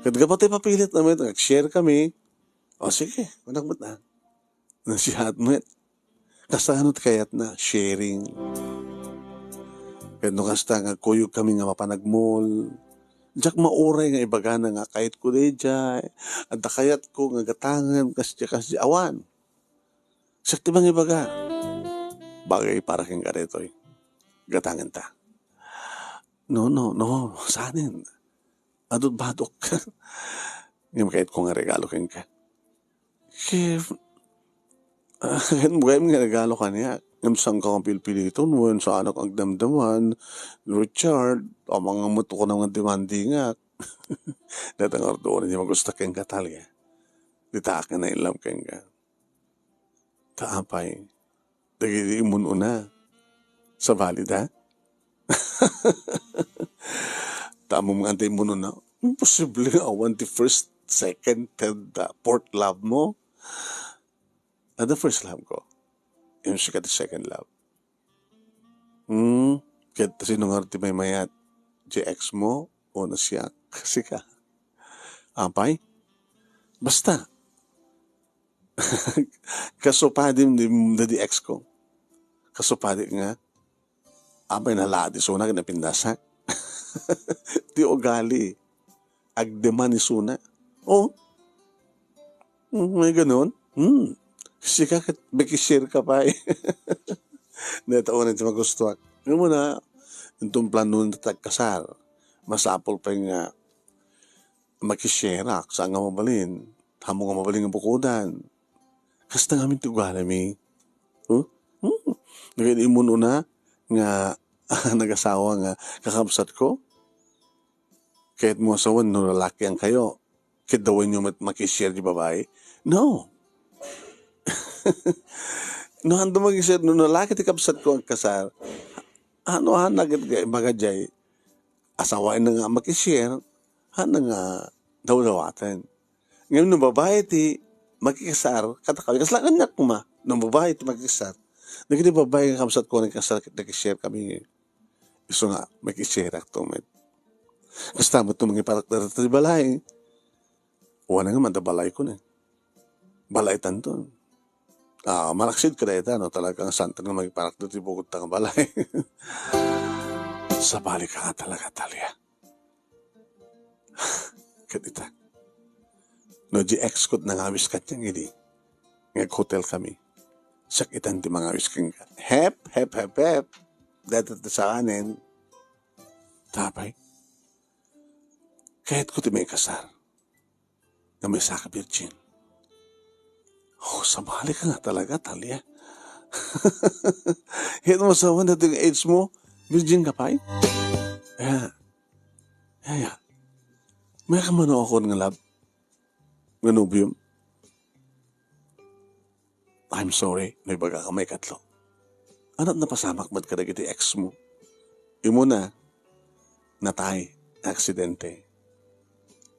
Ket gapu ta ipapilitna met nga ag-share kami, "O, sige, kunak met na." Nasihat met. Kasano ti kayatna? Sharing. Ket no kasta nga agkuyogkami nga mapan agmall, diak mauray nga ibagana nga kayatko daydiay, adda kayatko nga gatangen kasdiay, kasdiay. Awan. Siak ti mangibaga. Bagay para kenka daytoy. Gatangenta. No, no, no. Sanen? Adut badok. Ngem kayatko nga regalo kenka. Ket, ah, ket gayam nga regalo kaniak. Ngem saanka nga pilpiliton wen saanak agdamdaman, Richard, amangan met kunam nga demandingak. Dayta ngarud ti magusto kenka, Talia. Dita ak nga naillam kenka. Ta apay, dagiti immun-una, sabali da? Ta ammom nga adda immun-una, imposible nga awan ti first, second, third, ah, fourth love mo. Ah, the first love ko. Yung sika ti second love. Hmm, ket sino nga ti maymayat? Ti ex mo o na siak? Sika. Apay? Basta. Kasupadim di, di ex ko. Kasupadim nga. Apay naladi suna ket napindasak. Ti ugali. Agdemand isuna. Oh. Hmm, may ganun? Hmm. Sika ket makishare ka pay. Dayta unay ti magustuak. Ngem una, inton plano ta agkasar, masapul pay nga makishareak, saan nga mabalin. Ammok nga mabalin nga bukodan. Kasta ngamin ti ugalimi. Huh? Hmm. Nagin immun-una nga nagasawa nga kakabsatko. Kayatmo a sawen no lalakian kayo, ket dawenyo met makishare ti babai? No. No, haanda makishare, no, no laki ti kabsatko agkasar, ano, haanda ket nga ibaga jay, asawaenna nga makishare, haanda nga dawdawaten. Ngem no babai ti makikasar, kadakayo, kasla kaniak koma, no babai ti makikasar, dagiti babai nga kabsatko nga nagkasar ket nakishare kami, isu nga makishareakto met. Kasta met no mangiparakder ti balay, wana nga manda balayko ne. Balaytanto. Ah, malaksid ka dayta, no? Talagang santen nga mangiparakder ti bukodta nga balay. Sabali ka nga talaga, Talia. Ket ita, no, di ex ko ti nangawis kaniak idi nga aghotel kami. Siak itan ti mangawis kenka. Hep, hep, hep, hep. Dayta ti saanen. Tapay, kayatko ti maikasar nga maysaka virgin. Oh, sabali ka nga talaga, Talia. Ket masawan daytoy nga age mo, virgin ka pay? Ya, ya, ya. May kamano akon nga love, nga nobiom? I'm sorry, no ibagak a maikatlo. Ania ti napasamak met kadagiti ex mo? Imuna, natay, aksidente.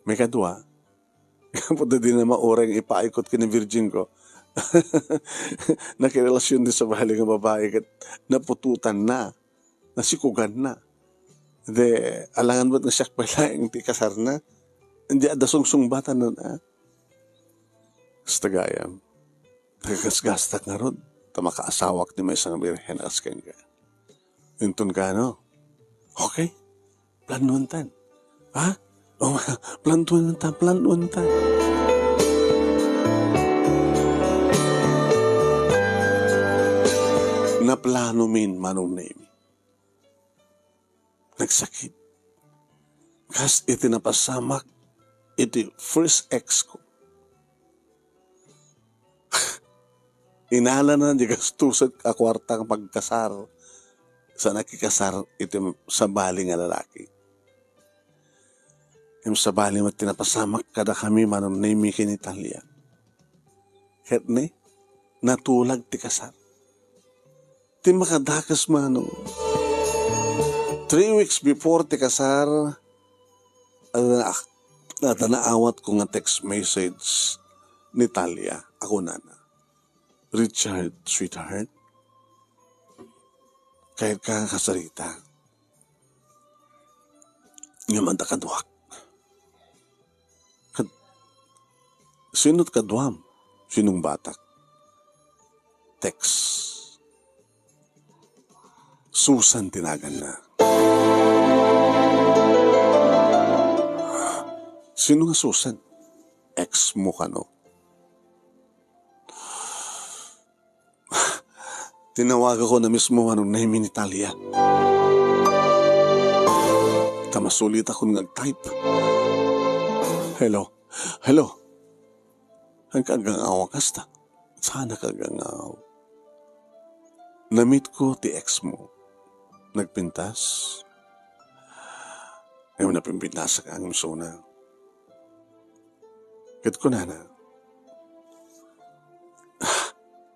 Maikadua, gapu ta dina mauray nga ipaikot ken ni virgin ko. Nakirelasion ti sabali nga babai ket naputotanna, nasikoganna. De, alangan met nga siak pay laeng ti ikasarna. Di adda sungsungbatanan, a? Kasta gayam, nagagasgastak ngarud ta makaasawak ti maysa nga birhen a kas kenka. Inton kano, okay, planuentan. Ha? O, planuentan, planuentan. Naplanomin, Manong Nemi. Nagsakit. Kas iti napasamak iti first ex ko. Inalana di gastuset a kuarta nga pagkasar, sa nakikasar iti sabali nga lalaki. Ngem sabali met ti napasamak kadakami, Manong Nemi ken ni Talia. Ket ne, natulag ti kasar. Ti makadakes, Manong. Three weeks before ti kasar, adda, adda naawatko nga text message ni Talia. A kunana, "Richard, sweetheart, kayatka nga kasarita. Ngem adda kaduak." Kad-, sino ti kaduam? Sinong batak? Text. Susan ti naganna. Sino nga Susan? Ex mo kano? Tinawagakon a mismo, Manong Nemi, ni Talia. Ta masulitakon nga ag-type. Hello? Hello? Haan ka aggangaw a kasta? Saanka aggangaw? Na-meet ko ti ex mo. Nagpintas? Ngem napimpintasak a ngem isuna. Ket kunana,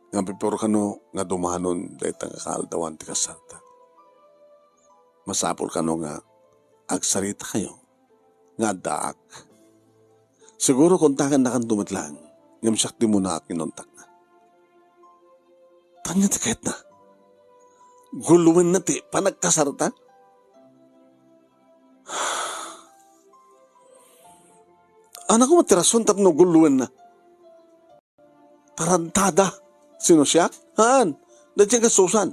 "Nga pipuro kano nga dumanon dayta nga kaaldawan ti kasarta. Masapul kano nga agsaritakayo nga addaak. Siguro kontakannakanto met laeng, ngem siak ti umuna a kinontakna." Ania ti kayatna? Guloenna ti panagkasarta? Ania koma ti rason tapno guloenna? Tarantada. Sino, siak? Haan. Daydiay nga Susan.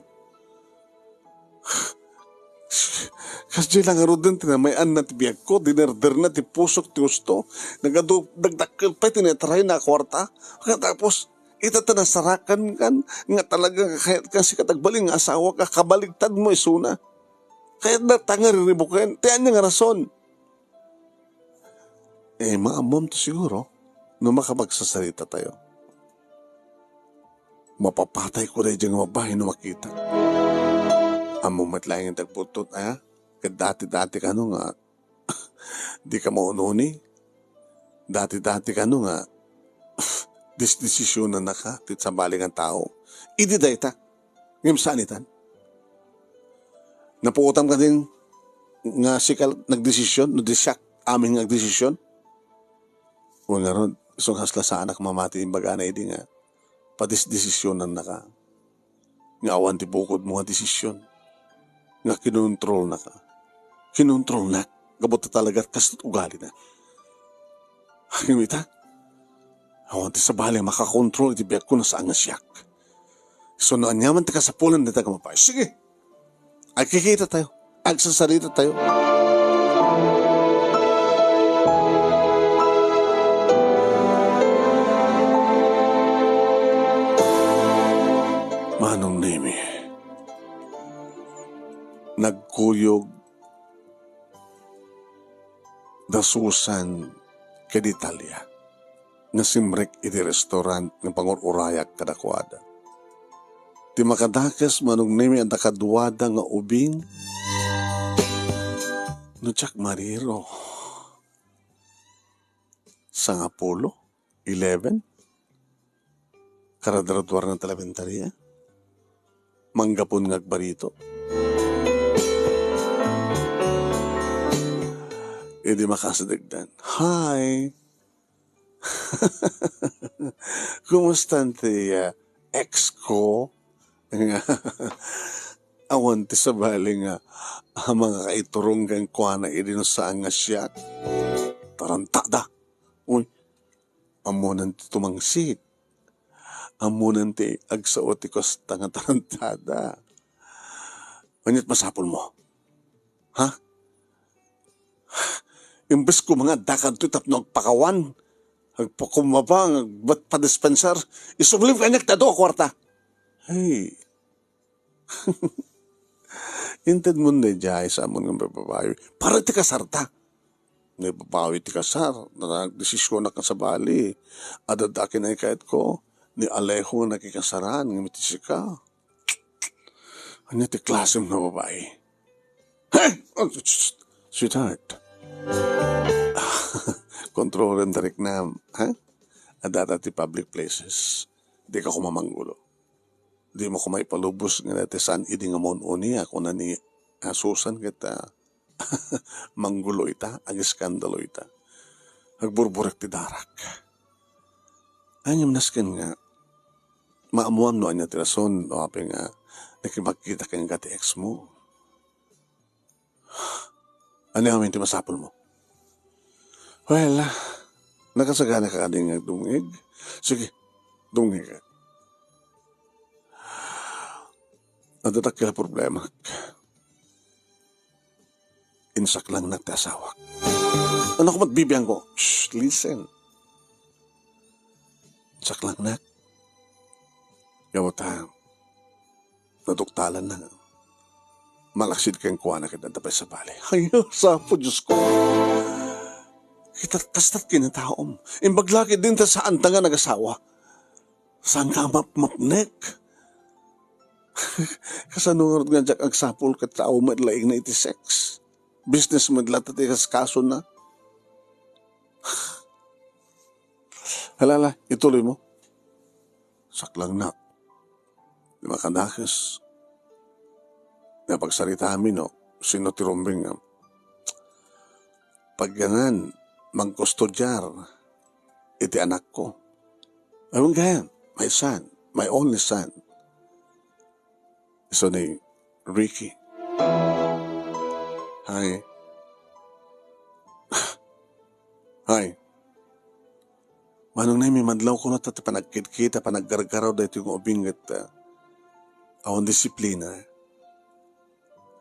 Kasdiay la ngaruden ti namay-anna ti biagko, dinerderna ti pusok ti husto, nagadu-, nagdakkel pay ti naitarayna a kuarta. Tapos, ita ta nasarakan kan, nga talaga nga kayatka sika ti agbalin nga asawak a kabaligtad mo isuna. Kayatna ta nga riribuken. Ti ania nga rason? Eh, maammom ti siguro no makapagsasaritatayo. Mapapatayko daydiay nga babai no makita. Ammom met laeng ti agbuttot, a? Ket dati-dati kano nga dika maunoni. Dati-dati kano nga disdesisionannaka ti sabali nga tao. idi dayta. Ngem saan itan. Napuotam kadin nga sika nagdesisyon, no di siak amin nga agdesisyon? Wen ngarud, isu nga kasla saanak mamati imbagana idi nga padisdesisyonannaka. Nga awan ti bukodmo nga desisyon. Nga kinontrolnaka. Kinontrolnak. Gapu ta talaga kasto't ugalina. Ngem ita, awan ti sabali a makakontrol iti biagko no saan nga siak. Isu no aniaman ti kasapulan dayta nga babai. Sige. Agkikita tayo. Agsasarita tayo. Manong Nemi, nagkuyog da Susan ken Italia nga simrek iti restaurant nga pangur-urayak kadakuada. Ti makadakes, Manong Nemi, adda kaduada nga ubing. No diak mariro, sangapulo, eleven? Karadradua nga talabentaria? Manggapon nga agbarito. Idi makasidegdan, "Hi! Kumusta ti, ah, ex ko?" Nga, awan ti sabali nga, ah, mangakaiturong kenkuana idi no saan nga siak. Tarantada. Uy, ammonan ti tumangsit. Ammonan ti agsao ti kosta nga tarantada. Ania't masapulmo? Ha? Imbes ko nga addaka ditoy tapno agpakawan, agpakumaba, agbat-, padispenser, isublim kaniak ti adu a kuarta. Hey. Intedmon daydiay, saanmon nga mababawi. Para ti kasarta. Mababawi ti kasar. Nagdesisyonak nga sabali. Adda ket ni kayatko, ni Alejo nga nakikasaran, ngem iti sika. Ania ti klasem nga babai? Hey! Oh, sweetheart. Kontrolem ti riknam, ha? Addata ti public places. Dika koma manggulo. Dimo koma ipalubos nga dayta saan idi nga maun-uni a kuna ni, ah, Susan ket, ah, manggulo ita, ageskandalo ita. Agburburek ti darak. Ay, ngem nasken nga, maammoam no ania ti rason no apay nga nakipagkita kenka ti ex mo. Ania ngamin ti masapulmo? Well, ah, nakasagana ka kadi nga agdumngeg? Sige, dumngeg. Adda dakkel a problemak. Insaklangnak ti asawak. Ania koma ti bibiangko? Shh, listen. Insaklangnak. Gapu ta, naduktalanna. Malaksid kenkuana ket adda pay sabali. Ay, sapo, Diosko. Ket kastat kinataom. Imbag la ket dinta saanta nga nagasawa. Saanka a mapmapnek? Kasano ngarud nga diak agsapul ket tao met laeng na iti sex? Business met latta ti kaskasona. Hala, hala, ituloymo. Saklangnak. Di makadakes. Napagsaritaami no sino ti rumbeng nga pagyanan, magkustudiar iti anakko. Awan gayam, my son, my only son. Isu ni Ricky. Hi. Hi. Manong Nemi, madlaw kuno ta ti panagkitkita, panaggargaraw daytoy nga ubing ket, ah, awan disiplina.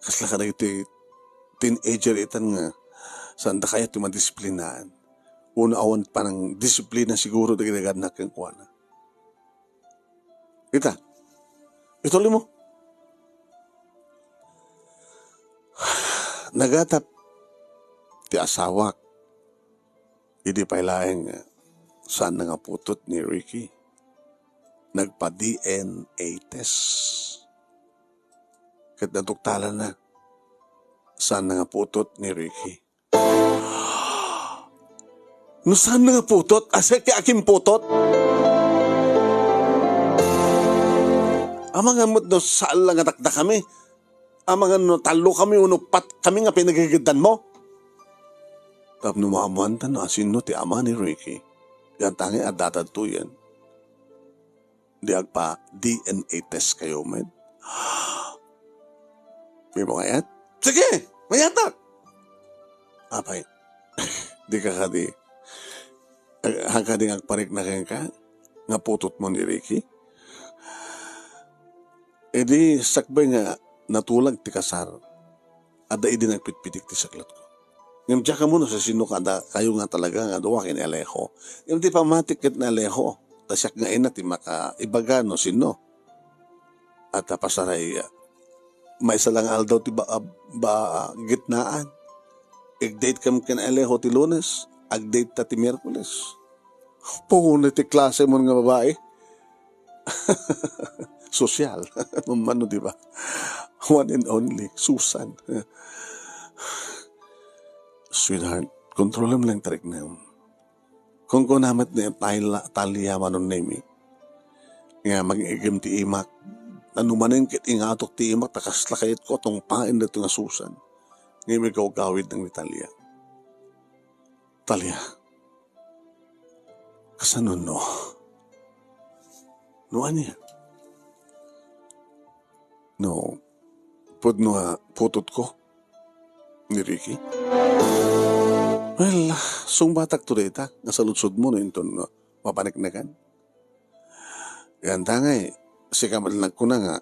Kasla kadagiti teenager itan nga saanda kayat ti madisiplinaan. Wenno awan panangdisiplina siguro dagiti nagannak kenkuana. Ita, ituloymo. Nagatap ti asawak. Idi pay laeng, saanna nga putot ni Ricky. Nagpa-D N A test. Ket naduktalanna, saanna nga putot ni Ricky. No saanna nga putot, a, siak ti akinputot. Amangan met no saan la nga dakdakami. Amangan no tallo kami wenno pat kami nga pinagigiddanmo. Tapno maammoanta no asino ti ama ni Ricky, ket ania ti adda tadtoyen. Di agpa-D N A test kayo met. Di mo kayat? Sige, mayatak! Apay, di ka kadi, ag-, haan kadi nga agparikna kenka nga putotmo ni Ricky? Idi sakbay nga natulag ti kasar, adda idi nagpitpitik ti saklatko. Ngem diak ammo no sasino kada kayo nga talaga nga dua ken ni Alejo. Ngem di pammatik ket ni Alejo, ta siak nga ina ti makaibaga no sino. At pasaray, maysa la nga aldaw ti ba-, ba-, gitnaan. Ig-date kami ken Alejo ti Lunes, ag-date ta ti Miyerkules. Puno ti klasem nga babai. Sosyal. Mano, di ba? One and only, Susan. Sweetheart, kontrolem lang ti riknam. Kunkuna met ni Tayla-, Talia, Manong Nemi, nga mag-igim ti imak. Ano manen ket ingatok ti imak, ta kasla kayatko a tungpaen daytoy nga Susan. Ngem igawgawidna ni Talia. Talia, kasano no? No ania? No, pudno a putotko ni Ricky? Well, sungbatakto dayta nga saludsodmo no inton mapaneknekan. Yan tangay, sika met nagkuna nga,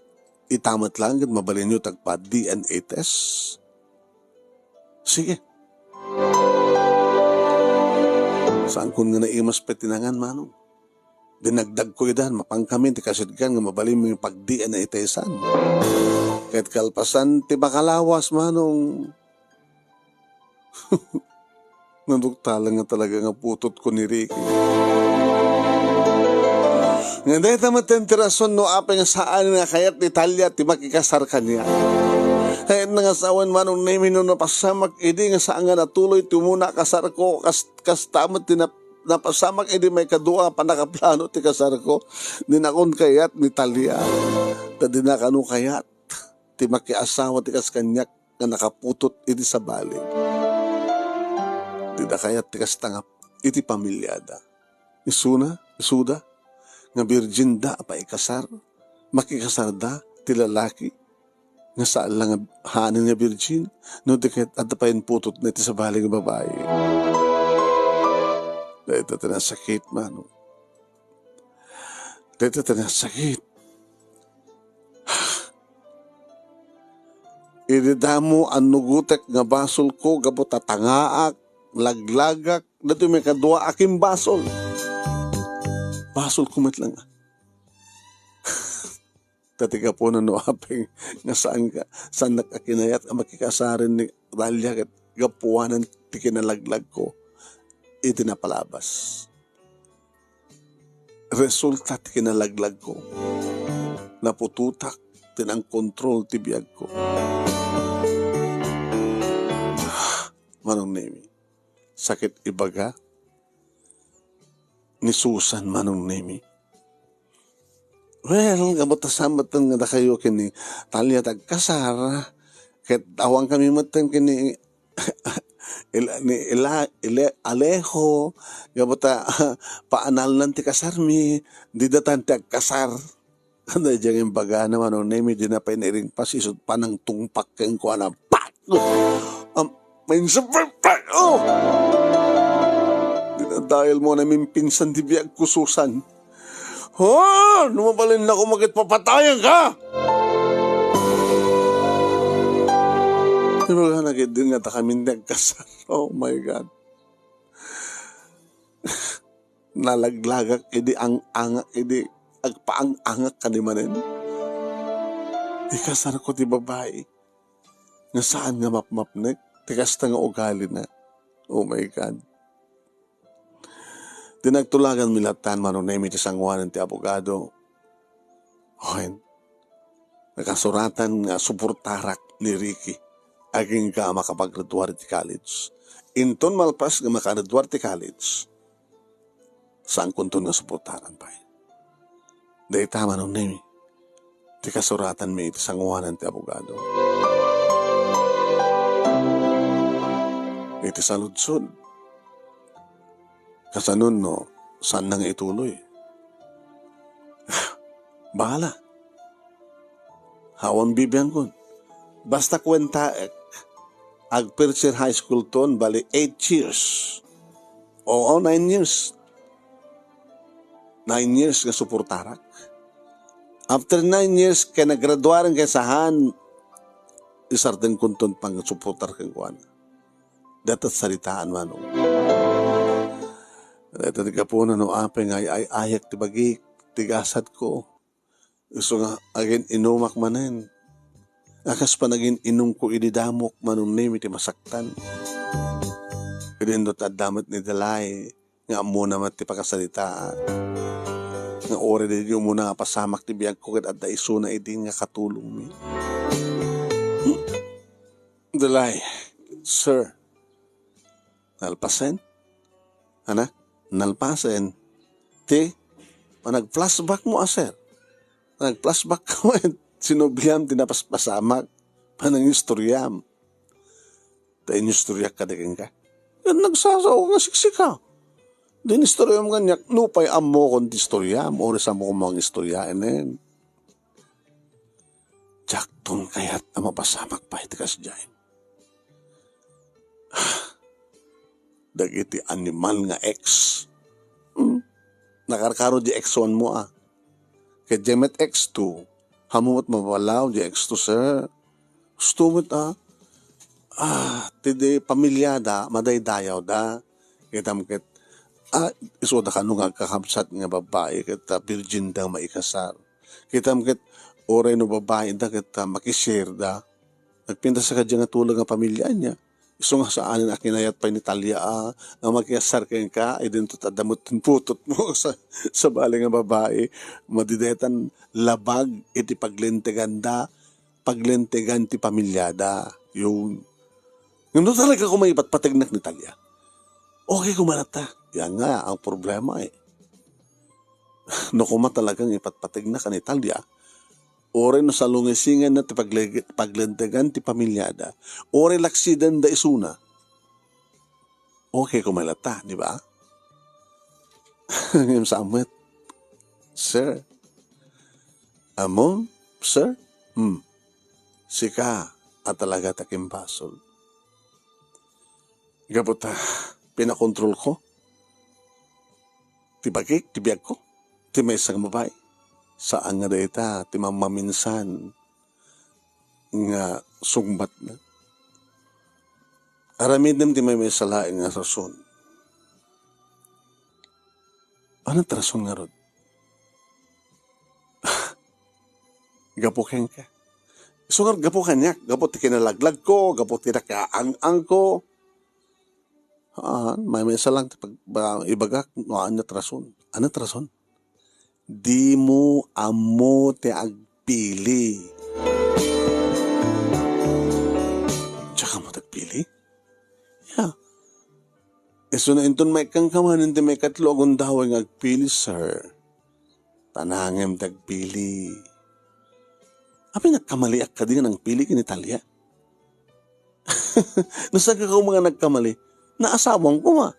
ita met laeng ket mabalinyo ti agpa-D N A test. Sige. Saankon nga naimas pay ti nangan, Manong. Dinagdagko idan, mapankami ti kasidkan nga mabalinmi pag-D N A testan. Ket kalpasan ti makalawas, Manong. Naduktalan nga talaga nga putotko ni Ricky. Nga dayta met ti rason no apay nga saan nga kayat ni Talia ti makikasar kaniak. Kayatna nga sawen, Manong Nemi, no napasamak idi nga saan nga natuloy ti umuna a kasarko, kas-, kasta met ti nap-, napasamak idi maikadua a pannakaplano ti kasarko. Dinakon kayat ni Talia. Ta dina kano kayat ti makiasawa ti kas kaniak nga nakaputot iti sabali. Dida kayat ti kasta nga iti pamiliada. Isuna, isuda, nga birjinda a paikasar, makikasarda ti lalaki nga saan la nga hanen nga birjin, no di ket adda pay putotna iti sabali nga babai. Dayta ti nasakit, Manong. Dayta ti nasakit. Idi damo annugotek nga basolko gapu ta tangaak, laglagak, daytoy maikadua a kimbasol. Basolko met lang. Ta ti gapuna no apay nga saan ka, saannak a kinayat a makikasaren ni Talia ket gapuanan ti kinalaglagko iti napalabas. Resulta ti kinalaglagko, naputotak ti nangkontrol ti biagko. Manong Nemi, sakit ibaga ni Susan, Manong Nemi. Well, gapu ta saan metten nga dakayo ken ni Talia ti agkasar, ket awankami metten ken ni Ila-, ni Ila-, Ile-, Alejo, gapu ta paanalnan ti kasarmi, didatan ti agkasar. Daydiay nga imbagana, Manong Nemi, dina pay nairingpas, isut' pa nangtungpak kenkuana. Pak! Am-, mainsubay pa! Oh! Dinadael mo na mimpinsan ti biag ko, Susan. Oh, no mabalinnak, makitpapatayan ka! Imbagana ket din nga ta kami nagkasar. Oh my God. Nalaglagak idi ang-angak idi agpaang-angak kadi manen. Ikasarko ti babai nga saan nga mapmapnek ti kasta nga ugalina. Oh my God. Ti nagtulagan mi lattan, Manong Nemi, ti sanguanen ti abogado. Wen, nakasuratan nga suportarak ni Ricky agingga a makapagraduar iti college. Inton malpas nga makagraduar ti college, saankonton nga suportaran pay. Dayta, Manong Nemi. ti kasuratanmi iti sanguanan ti abogado. Iti saludsod, kasanon no saanna nga ituloy? Bahala. Awan bibiangkon. Basta kuentaek, ag first year high school ton, bali eight years. Oo, nine years. Nine years nga suportarak. After nine years, ken nagraduaren ken saan, isardengkon ton pangsuportar kenkuana. Dayta saritaan, Manong. Dayta ti gapuna no apay nga ay-ay-ayak ti bagik, ti gasatko. Isu nga agin-inumak manen. A kas panagin-inumko idi damok, manunnim iti masaktan. Idi intot adda met ni Dalay, nga ammona met ti pakasaritaan. Nga uray daydi umuna a pasamak ti biagko ket adda isuna idin nga katulongmi. Dalay, sir, nalpasen? Ana, nalpasen ti panag-flashback mo, a, sir. Nag-flashback ka met. Sinubliam ti napaspasamak. Panangistoriam. Ta inistoriak kadi kenka. Ket nagsasao nga siksika. Di inistoriam kaniak, nupay ammokon ti istoriam, uray saanmo koma nga istoriaen. Diakton kayat a mapasamak pay ti kasdiay. Dagiti animal nga ex. Hmm? Nakarkaro di ex one mo, a. Ket di met ex two, ammom met maballaw di ex two, sir. Husto met, a. A, ti di pamilyada, madaydayawda. Kitam ket, a, isuda kano nga agkakabsat nga babbai, ket, a, virgin da maikasar. Kitam ket, uray no babbai da, ket, a, makishare da. Nagpintas ka diay nga tulag nga pamilya ania. Isu nga saanen a kinayat pay ni Talia a, nga makiyasar kenka, idinto adda met ti putotmo sa, sabali nga babai, madi daytan labag iti paglinteganda, paglintegan ti pamilyada. Yun. Ngem no talaga koma ipatpategnak ni Talia, okay koma latta. Yan nga ang problema, eh. No koma talagang ipatpategnak ni Talia, uray no salungisinganna ti pagle-, paglentegan ti pamilyada, uray laksidenda isuna, okay koma latta, di ba? Ngem saan met, sir. Ammom, sir? Hmm. Sika a talaga ti akimbasol. Gapu ta pinakontrolko ti bagik, ti biagko, ti maysa nga babai. Saan nga dayta ti mammaminsan nga sungbatna. Aramidem ti maymaysa laeng nga rason. Ano ti rason ngarud? Gapu kenka. Isu ngarud gapu kaniak, gapu ti kinalaglagko, gapu ti nakaang-angko. Ah, maymaysa lang ti pag-, ba-, ibagak no ania ti rason. Ano ti rason? Dimo ammo ti agpili. Diak ammo ti agpili? Ya. Isuna inton maikkanka manen ti maikatlo a gundaway nga agpili, sir. Ta nangem ti agpili. Apay, nagkamaliak kadi nga nangpili ken ni Talia? No saan ka koma nga nagkamali, naasawam koma.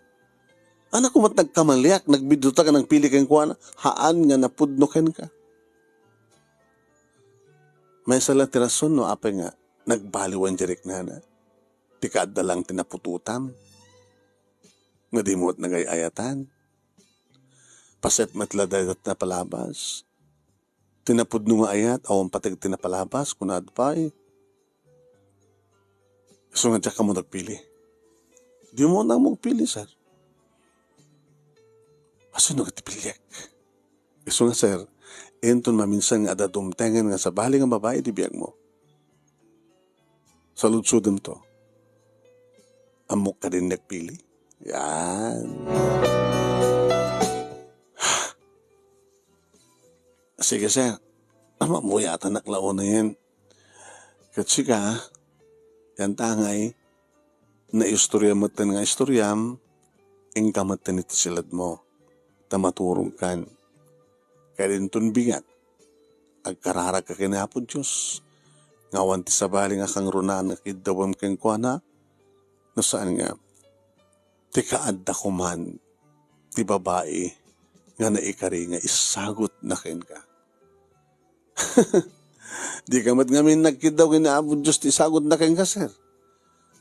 Ania koma ti nagkamaliak, nagbiddota nga nangpili kenkuana, haan nga napudno kenka. Maysa la ti rason no apay nga nagbaliwan ti riknana. Ti kaadda lang ti naputotam. Nga dimo met nagay-ayatan. Paset met la dayta ti napalabas. Ti napudno nga ayat, awan pateg ti napalabas, kunad pay. Isu nga diak ammo nagpili. Dimo ammo agpili, sir. Asino nga ti piliek? Isu nga, sir, inton maminsan nga adda dumtengen nga sabali nga babai iti biagmo. Saludsodem to. Ammok kadin nagpili? Yan. Sige, sir. Mamuyatanak la unayen. Ket sika, yan tangay, naistorya metten nga istoriam, inka metten iti siledmo, ta maturogkan. Kadi inton bingat, Agkararagka ken ni Apo Dios. Nga awan ti sabali nga kangrunaan nga kiddawem kenkuana, no saan nga, ti kaadda koman ti babai nga naikari nga isagutna kenka. Dika met ngamin nagkiddaw ken ni Apo Dios ti isagutna kenka, sir.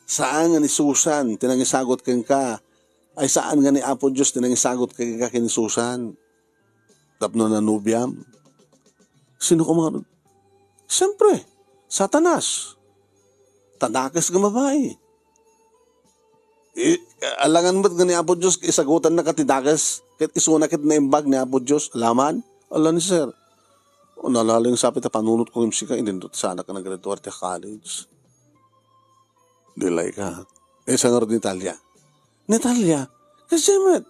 Saan nga ni Susan ti nangisagut kenka. Ay, saan nga ni Apo Dios ti nangisagut kenka ken ni Susan. Tapno nanubiam. Sino koma ngarud? Siyempre, Satanas. Ta dakes nga babai. I-, alangan met nga ni Apo Dios isagutannaka ti dakes, ket isuna ket naimbag ni Apo Dios. Alaman? Ala ni sir. O, nalaling sapit a panunot ko ngem sika, inindot sana ka naggraduar ti college. Delay ka. Eh, sa ngarud ni Talia? Ni Talia? Kasi met.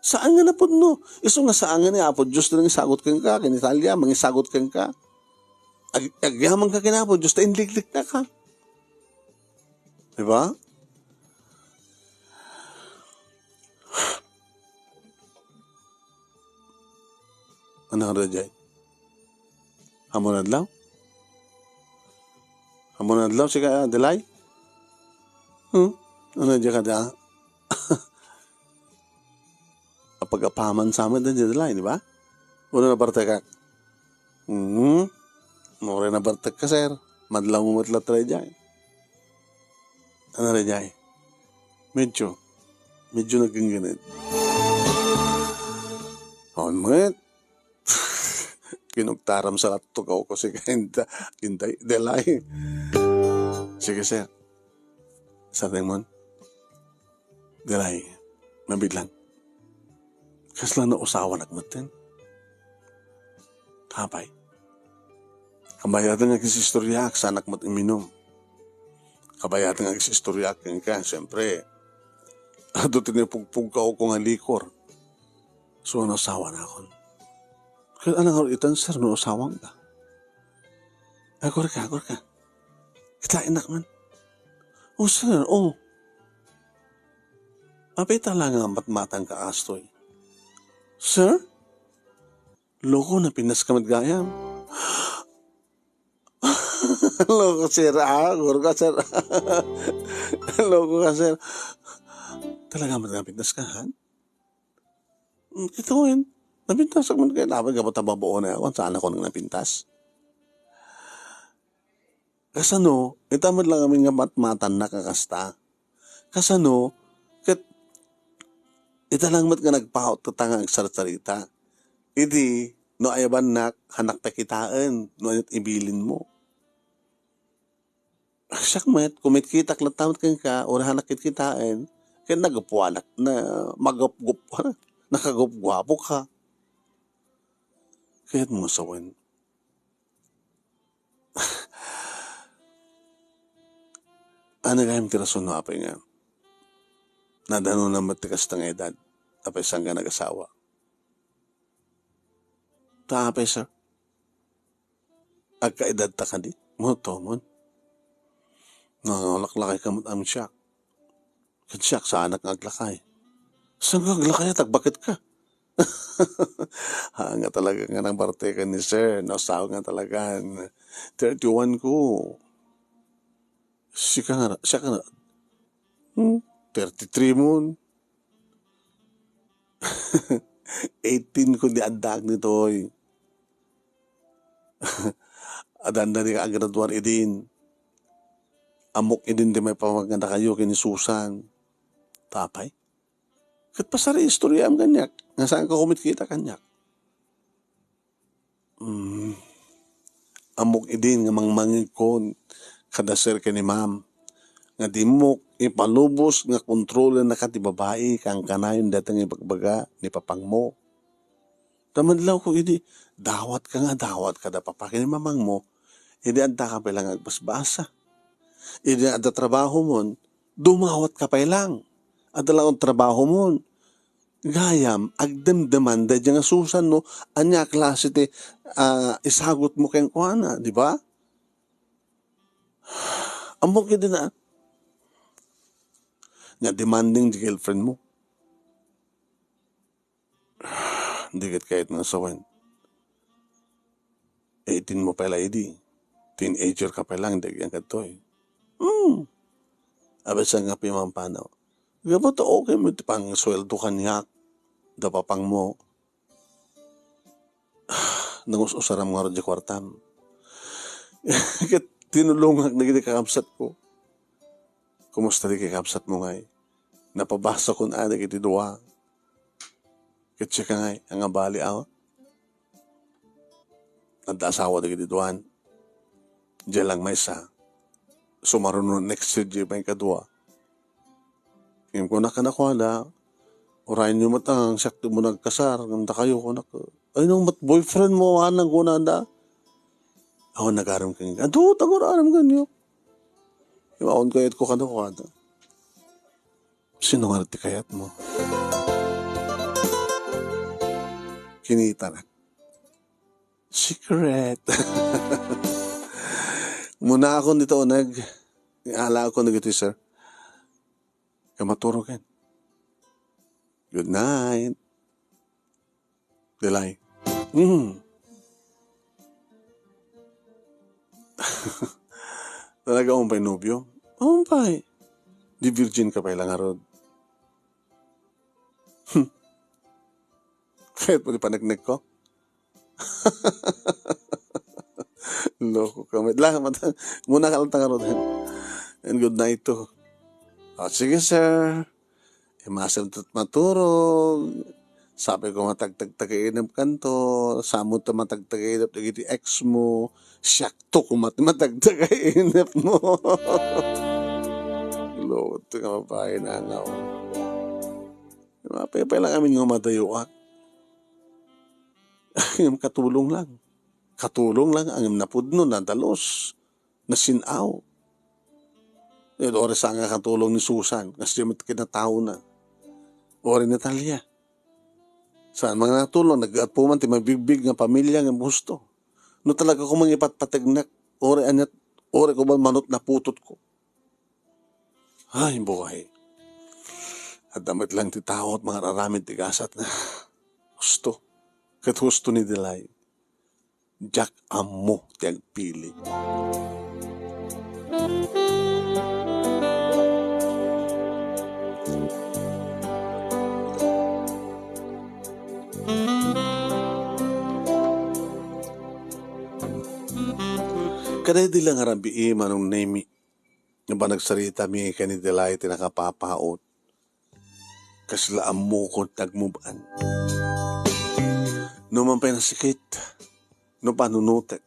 Saan nga napudno? Isu nga saan nga ni Apo Dios ti nangisagut kenka, ken ni Talia, mangisagut kenka. Ag-, agyaman ka ken Apo Dios, ta inliklikna ka. Di ba? Ano nga jay? Ammon adlaw? Ammon adlaw, sika, Delay? Hmm? Ano jay kada? Apag-apaman sa amin, Delay, di ba? Una na parte ka. Hmm? Mura na parte ka, sir. Madlaw mo matla tayo dyan. Ano rin jay? Medyo. Medyo nagingginit. On met. Kinugtaram sa lattugaw ko si Kinda-, Kinday, Delay. Sige, sir. Sa Raymond? Delay. Mabitlang. Kasla nausawan ak metten. Apay. Kabayatan nga agisistoryaak, saanak met iminum. Kabayatan nga agisistoryaak kenka, siyempre. Adu ti napugpugkaw ko nga likor. So, nausawan akon. Kaya alang nga itan, sir, nausawan ka. Agor ka, agor ka. Kita inak man. Oh, sir, oh. Apay talaga matmatang ka, astoy. Sir? Loko, napintas ka met gayam. Loko, sir, ah, guro ka, sir. Loko ka, sir. Talaga met napintas ka, ha? Mm, kitaen. Napintas ka met gayam. Dapat gapu ta babaon na ako. Saan ako nang napintas? Kasano, ita met lang amin nga matmatannak a kasta. Kasano, ket ita lang met nga nagpaut ta nga agsarsarita. Idi, no ayabannak, hanak pay kitaen, no aniat ibilin mo. Siak met, kumitkitak latta met kenka, uray hanak kitkitaen, ket naguppuanak, na, magupgup-, nakagupguapo ka. Ket mo sawen, Ano gayam ti rason no apay nga nadanonam met ti kasta nga edad? Apay saan ka nagasawa? Ta apay, sir? Agkaedad ta kadi? Mo, tomon. Nangalaklakay ka met, am, siak. Ket siak, saanak nga aglakay. Saan ka aglakay? Agbaket ka. Ha, nga talaga nga nang parte ka ni sir, no? Sao nga talaga. Thirty-one ko. Sika nga ra-, siya ka na. Hmm? Thirty-three mo. Eighteen ko di addaak ditoy. Adanda di ka agraduar idin. Amok idin di may pamaganda kayo kini Susan. Tapay? Ket pasari istoryaam kaniak, nga saan ka kumitkita kaniak. Mm. Ammok idin nga mangmangegkon kada sir ken ni ma'am, nga dimmok ipalubos nga kontrolennaka ti babai, kankanayon dayta nga ibagbaga ni papangmo. Ta madlawko idi, dawat ka nga dawat kada papa ken ni mamangmo, idi adda ka pay lang agbasbasa. Idi adda trabahomon, dumawat ka pay lang. Adda lang trabahomon. Gayam, agdemdeman daydiay nga Susan no ania a klase ti, ah, isagutmo kenkuana, di ba? Ammok idi na, nga demanding di girlfriend mo. Di ket kayat nga sawen. Eighteen mo pay la idi. Teenager ka pay lang, dagyan kadtoy. Hmm. Abay, saan nga pimampanaw? Gapu ta okay mo ti pangsueldo kaniak. Da papang mo. Nangus-usaram ngarud di kuartam. Ket tinulongak dagiti kakabsat ko. Kumusta di kakabsat mo ngay? Napabasakon a dagiti dua. Ket sika ngay, anga bali, aw? Adda asawa dagiti duan. Diay lang maysa. Sumaruno next year diay maikadua. Ngem kunak kadakuada, "Urayenyo met ang siak ti umuna agkasar, ngem dakayo," kunak. "Ay, no, met boyfriend mo, awanan," kunada. Awan nagaram ken, "Adu, ta agur-aram kaniak." Ngem awan kayatko kadakuada. Sino nga ti kayatmo? Kinitanak. Secret. Muna akon dita uneg. Ala akon dagiti, sir. Ka maturog ken. Good night. Delay. Mm. Talaga, umpay nobio? Umpay. Di virgin ka pay lang ngarud. Hmm. Kahit mo di paneknek ko? Loko ka met. Lah, mata-, muna ka lang tangarod. And good night to. O, sige, sir. Imasem tat maturog. Sabi ko, matagtagtagainep kanto. Samo ta matagtagainep dagiti ex mo. Siak to kumat matagtagainep mo. Loko, ito nga babae na nga. Mapaypay lang amin nga madayoak. Ngem katulong lang. Katulong lang, ngem napudno, nadalus, nasin-aw. Ket ori sa nga katulong ni Susan, kas di met kinataona. Ori ni Talia. Saan man nga natulong, naggaat man ti mabigbig nga pamilya nga gusto. No talaga ko mangipatpategnek, ori aniat, ori ko man manut naputotko. Ay, buhay. Adda met lang ti tao at mangararamid ti gasat na husto. Ket husto ni Delay. Diak ammo ti agpili. Kadaydi lang a rabii, Manong Nemi, nga panagsaritami ken ni Delay ti nakapapaut. Kasla ammokon ti agmub-an. No man pay nasikit, no panunotek,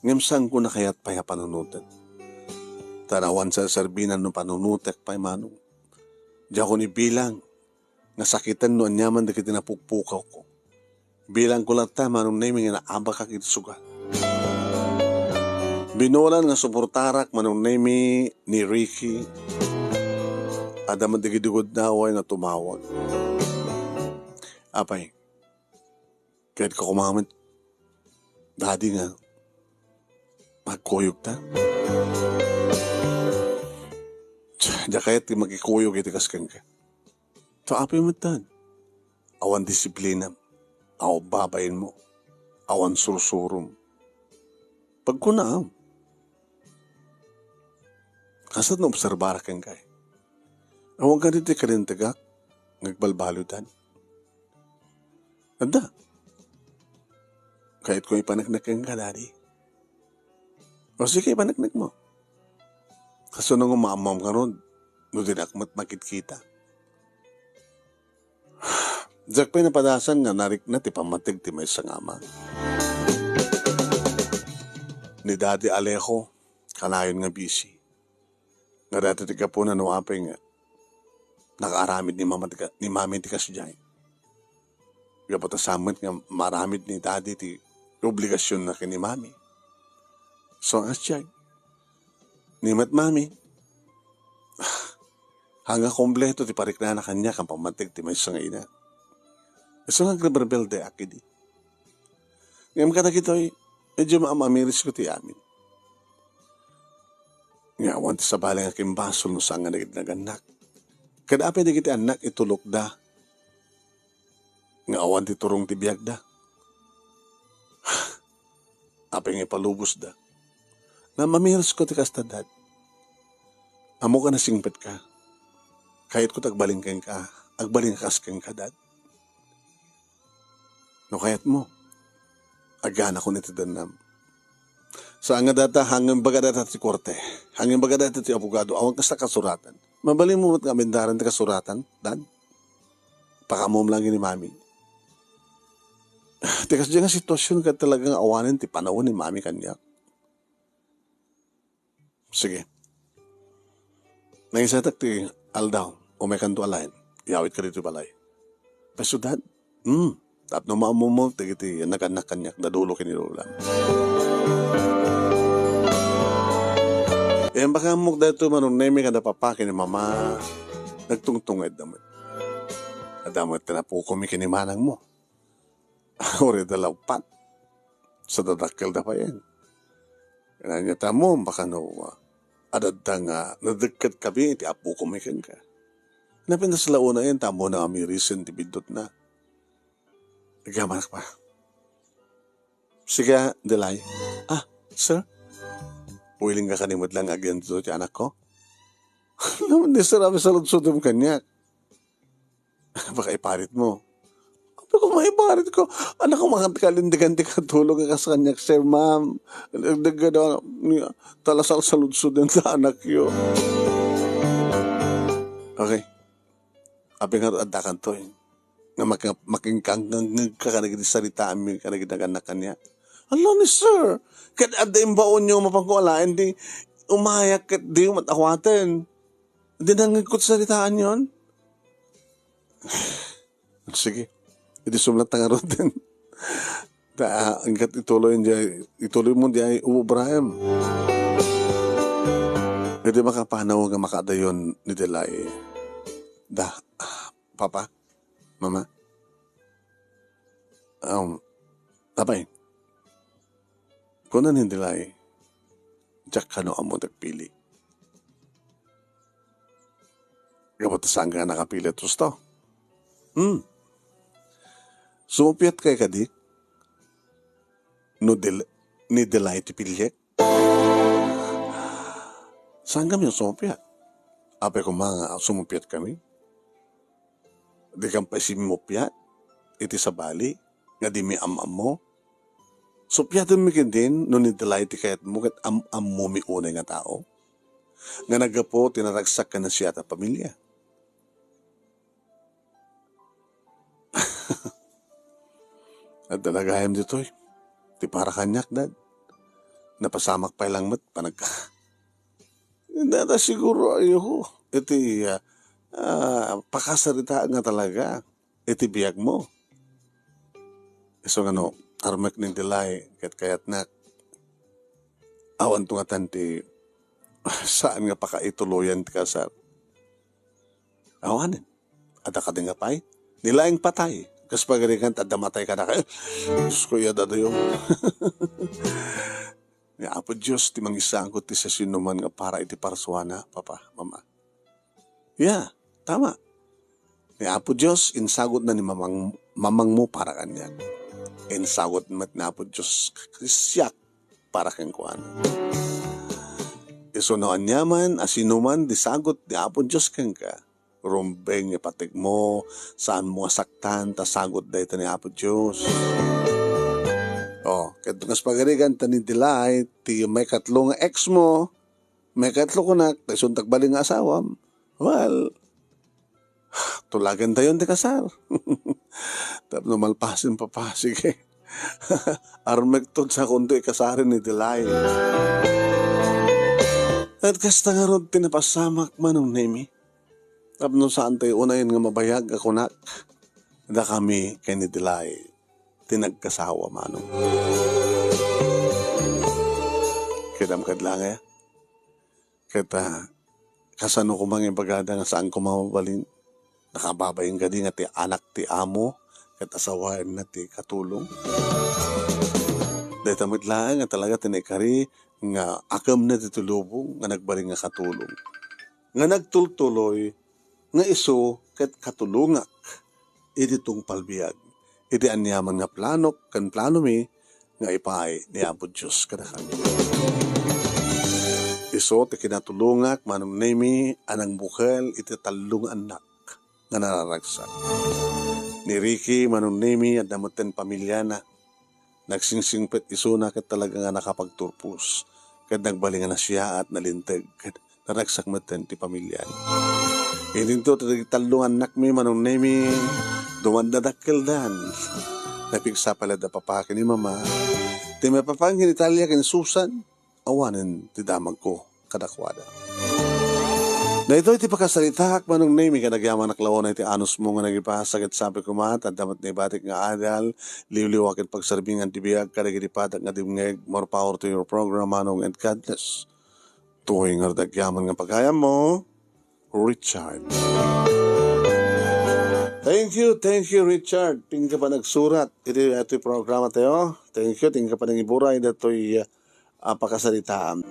ngem saanko nakayat pay a panunotek. Ta awan serserbinan no panunotek pay, Manong. Diakon ibilang nga sakiten no aniaman dagiti napukpukawko. Bilangko latta, Manong Nemi, nga naabakak iti sugat. Binulan nga suportarak, Manong Nemi, ni Ricky. Adda met dagiti gudnaway nga tumawag. Apay, kayatko koma met, Daddy, nga magkuyog ta? Diak kayat ti makikuyog iti kas kenka. Ta apay met tan? Awan disiplinam, awan babainmo, awan sursurom. Pagkunaam. Kasla no obserbarak kenka. Awan kadi ti kalintegak nga agbalbaludan. Adda. Kayatko ipaneknek kenka, Daddy. O sige, ipaneknekmo. Kasano nga maammom ngarud no dinak met makitkita? Diak pay napadasan nga narikna ti pammateg ti maysa nga ama. Ni Daddy Alejo, kanayon nga busy. Nga dayta ti gapuna no apay nga nakaaramid ni Mama ti ka-, ni Mami ti kasdiay. Gapu ta saan met nga maaramid ni Daddy ti obligasionna ken ni Mami. So, nga siya, ni met Mami, hanggang kompleto ti pariknana kaniak a pammateg ti maysa nga ina. Isu nga agrebrebeldeak idi. Ngem kadagitoy, medyo maamamirisko ti amin. Nga awan ti sabali nga kimbasol no saan nga dagiti nagannak. Kada apay dagiti annak itulokda nga awan ti turong ti biagda. Apay nga ipalubosda? Ngem mamiresko ti kasta, Dad. Ammok a nasingpetka. Kayatko ti agbalin kenka. Agbalin kas kenka, Dad. No kayatmo, aganakon iti dennam. Saan nga dayta, haangan ibaga dayta ti korte. Haangan ibaga dayta ti abogado. Awan kasta kasuratan. Mabalinmo met nga amendaran ti kasuratan, Dad? Pakaamom laeng ni Mami. Ti kasdiay nga sitwasyon ket talaga nga awanen ti panawen ni Mami kaniak. Sige. Nangisatak ti aldaw, umaykanto a laeng. Iyawitka ditoy balay. Pay, Dad? Hmm. Tapno maammomo dagiti nagannak kaniak, dadulo ken ni Lola. Imbag ammok daytoy, Manong Nemi, kada papa ken ni mama, nagtungtungedda met. Adda met ti napukomi ken ni manangmo. Uray da la uppat. Sa dadakkelda payen. Ania ti ammom, baka no, ah, adda nga nadekket kami iti apukomi kenka. Napintas la unayen ti ammona nga mirisen ti biddutna. Agyaman pa. Sige, Delay. Ah, sir? Willing ka kani met laeng nga agyan ditoy ti anakko? Ni sir, apay saludsodem kaniak? Baka iparitmo. Apay ko maiparitko? Anak ko, makat kalindegan ti katulong nga kas kaniak, sir, ma'am. Dagdagada, talasalsaludsoden ta anakyo. Okay. Apay nga addakantoy? Nga maka-, makingkangngeg ka kadagiti saritaanmi kadagiti nagannak kaniak. Ala ni sir, ket adda imbaonyo mapanko alaen di umayak ket di met awaten. Di nangngegko ti saritaanyon. Sige. Idi sumlat ta ngaruden. Ta, ah, anggat ituloy diay, ituloy mo diay ubraem. Idi makapanaw nga makadayon ni Delay. Da, ah, Papa, Mama. Um, Apay, kuna ni Delay, diak kano ammo ti agpili. Gapu ta saan nga nakapili ti husto. Hmm. Sumuppiat kay kadi? No Del-, ni Delay ti piliek? Saan kami sumuppiat? Apay koma nga sumuppiat kami? Di kan pay simmuppiat iti sabali nga dimi am-ammo? Suppiatenmi ketdin no ni Delay ti kayatmo ket am-ammomi unay nga tao nga naggapu ti naragsak ken nasayaat a pamilia. Adda la gayam ditoy ti para kaniak, Dad. Napasamak pay lang met panagka-, Dada, siguro ayo iti, ah, ah, pakasaritaan nga talaga iti biagmo. Isu nga no, armek ni Delay ket kayatnak, awan to ngatan ti saan nga pakaituloyan ti kasar. Awanen. Adda kadi nga pay? Ni laeng patay. Kas pagarigan, adda matay kadaka. Eh, Diyos ko, iya dadayo. Ni Apo Dios ti mangisagut ti siasinoman nga para iti parsuana, Papa, Mama. Ya, tama. Ni Apo Dios, insagutna ni mamang-, mamangmo para kaniak. Insagut met ni Apo Dios siak para kenkuana. Isu no aniaman a sinoman ti sagut ni Apo Dios kenka, rumbeng ipategmo, saanmo nga saktan ta sagut dayta ni Apo Dios. Oh, ket kas pagarigan ta ni Delay, ti maikatlo nga ex mo, maikatlo kunak, ta isunta agbalin nga asawam. Well, tulagen tayon ti kasar. Tapno malpasen, Papa, sige. Armek to, sakonto ikasaren ni Delay. Ket kasta ngarud ti napasamak, Manong Nemi. Tapno saan tayo unayen nga mabayag a kunak, dakami ken ni Delay ti nagkasawa, Manong. Kidam kad lang, eh. Ket, ah, kasano koma nga ibagada nga saan koma mabalin? Nakababain kadi nga ti anak ti amo ket asawaenna ti katulong? Dayta met laeng nga talaga ti naikari nga akemna ditoy lubong nga nagbalin nga katulong. Nga nagtultuloy nga isu ket katulongak iti tungpal biag. Iti aniaman nga planok ken planomi, nga ipaay ni Apo Dios kadakami. Isu ti kinatulongak, Manong Nemi, a nangbukel iti tallo nga annak nga nararagsak. Ni Ricky, Manong Nemi, adda metten pamiliana. Nagsingsingpet isuna ket talaga nga nakapagturpos. Ket nagbalin nga nasiaat, nalinteg, ket naragsak metten ti pamiliana. Idinto ti tallo nga annakmi, Manong Nemi, dumanda dakkeldan. Napigsa pay la da papa ken ni mama. Ti mapapan ken Italia ken Susan, awanen ti damagko kadakuada. Daytoy ti pakasaritaak, Manong Nemi, ket agyamanak la unay ti anusmo nga nagipasa, ket sapay koma, adda met naibatik nga adal, liwliwa ket pagserbingan ti biag kadagiti padak nga dimngeg. More power to your program, Manong, and God bless. Tuoy nga agyaman nga pagayammo, Richard. Thank you, thank you, Richard. Ti inka panagsurat iti, iti programa tayo. Thank you, ti inka panangiburay datoy, ah, pakasaritaan.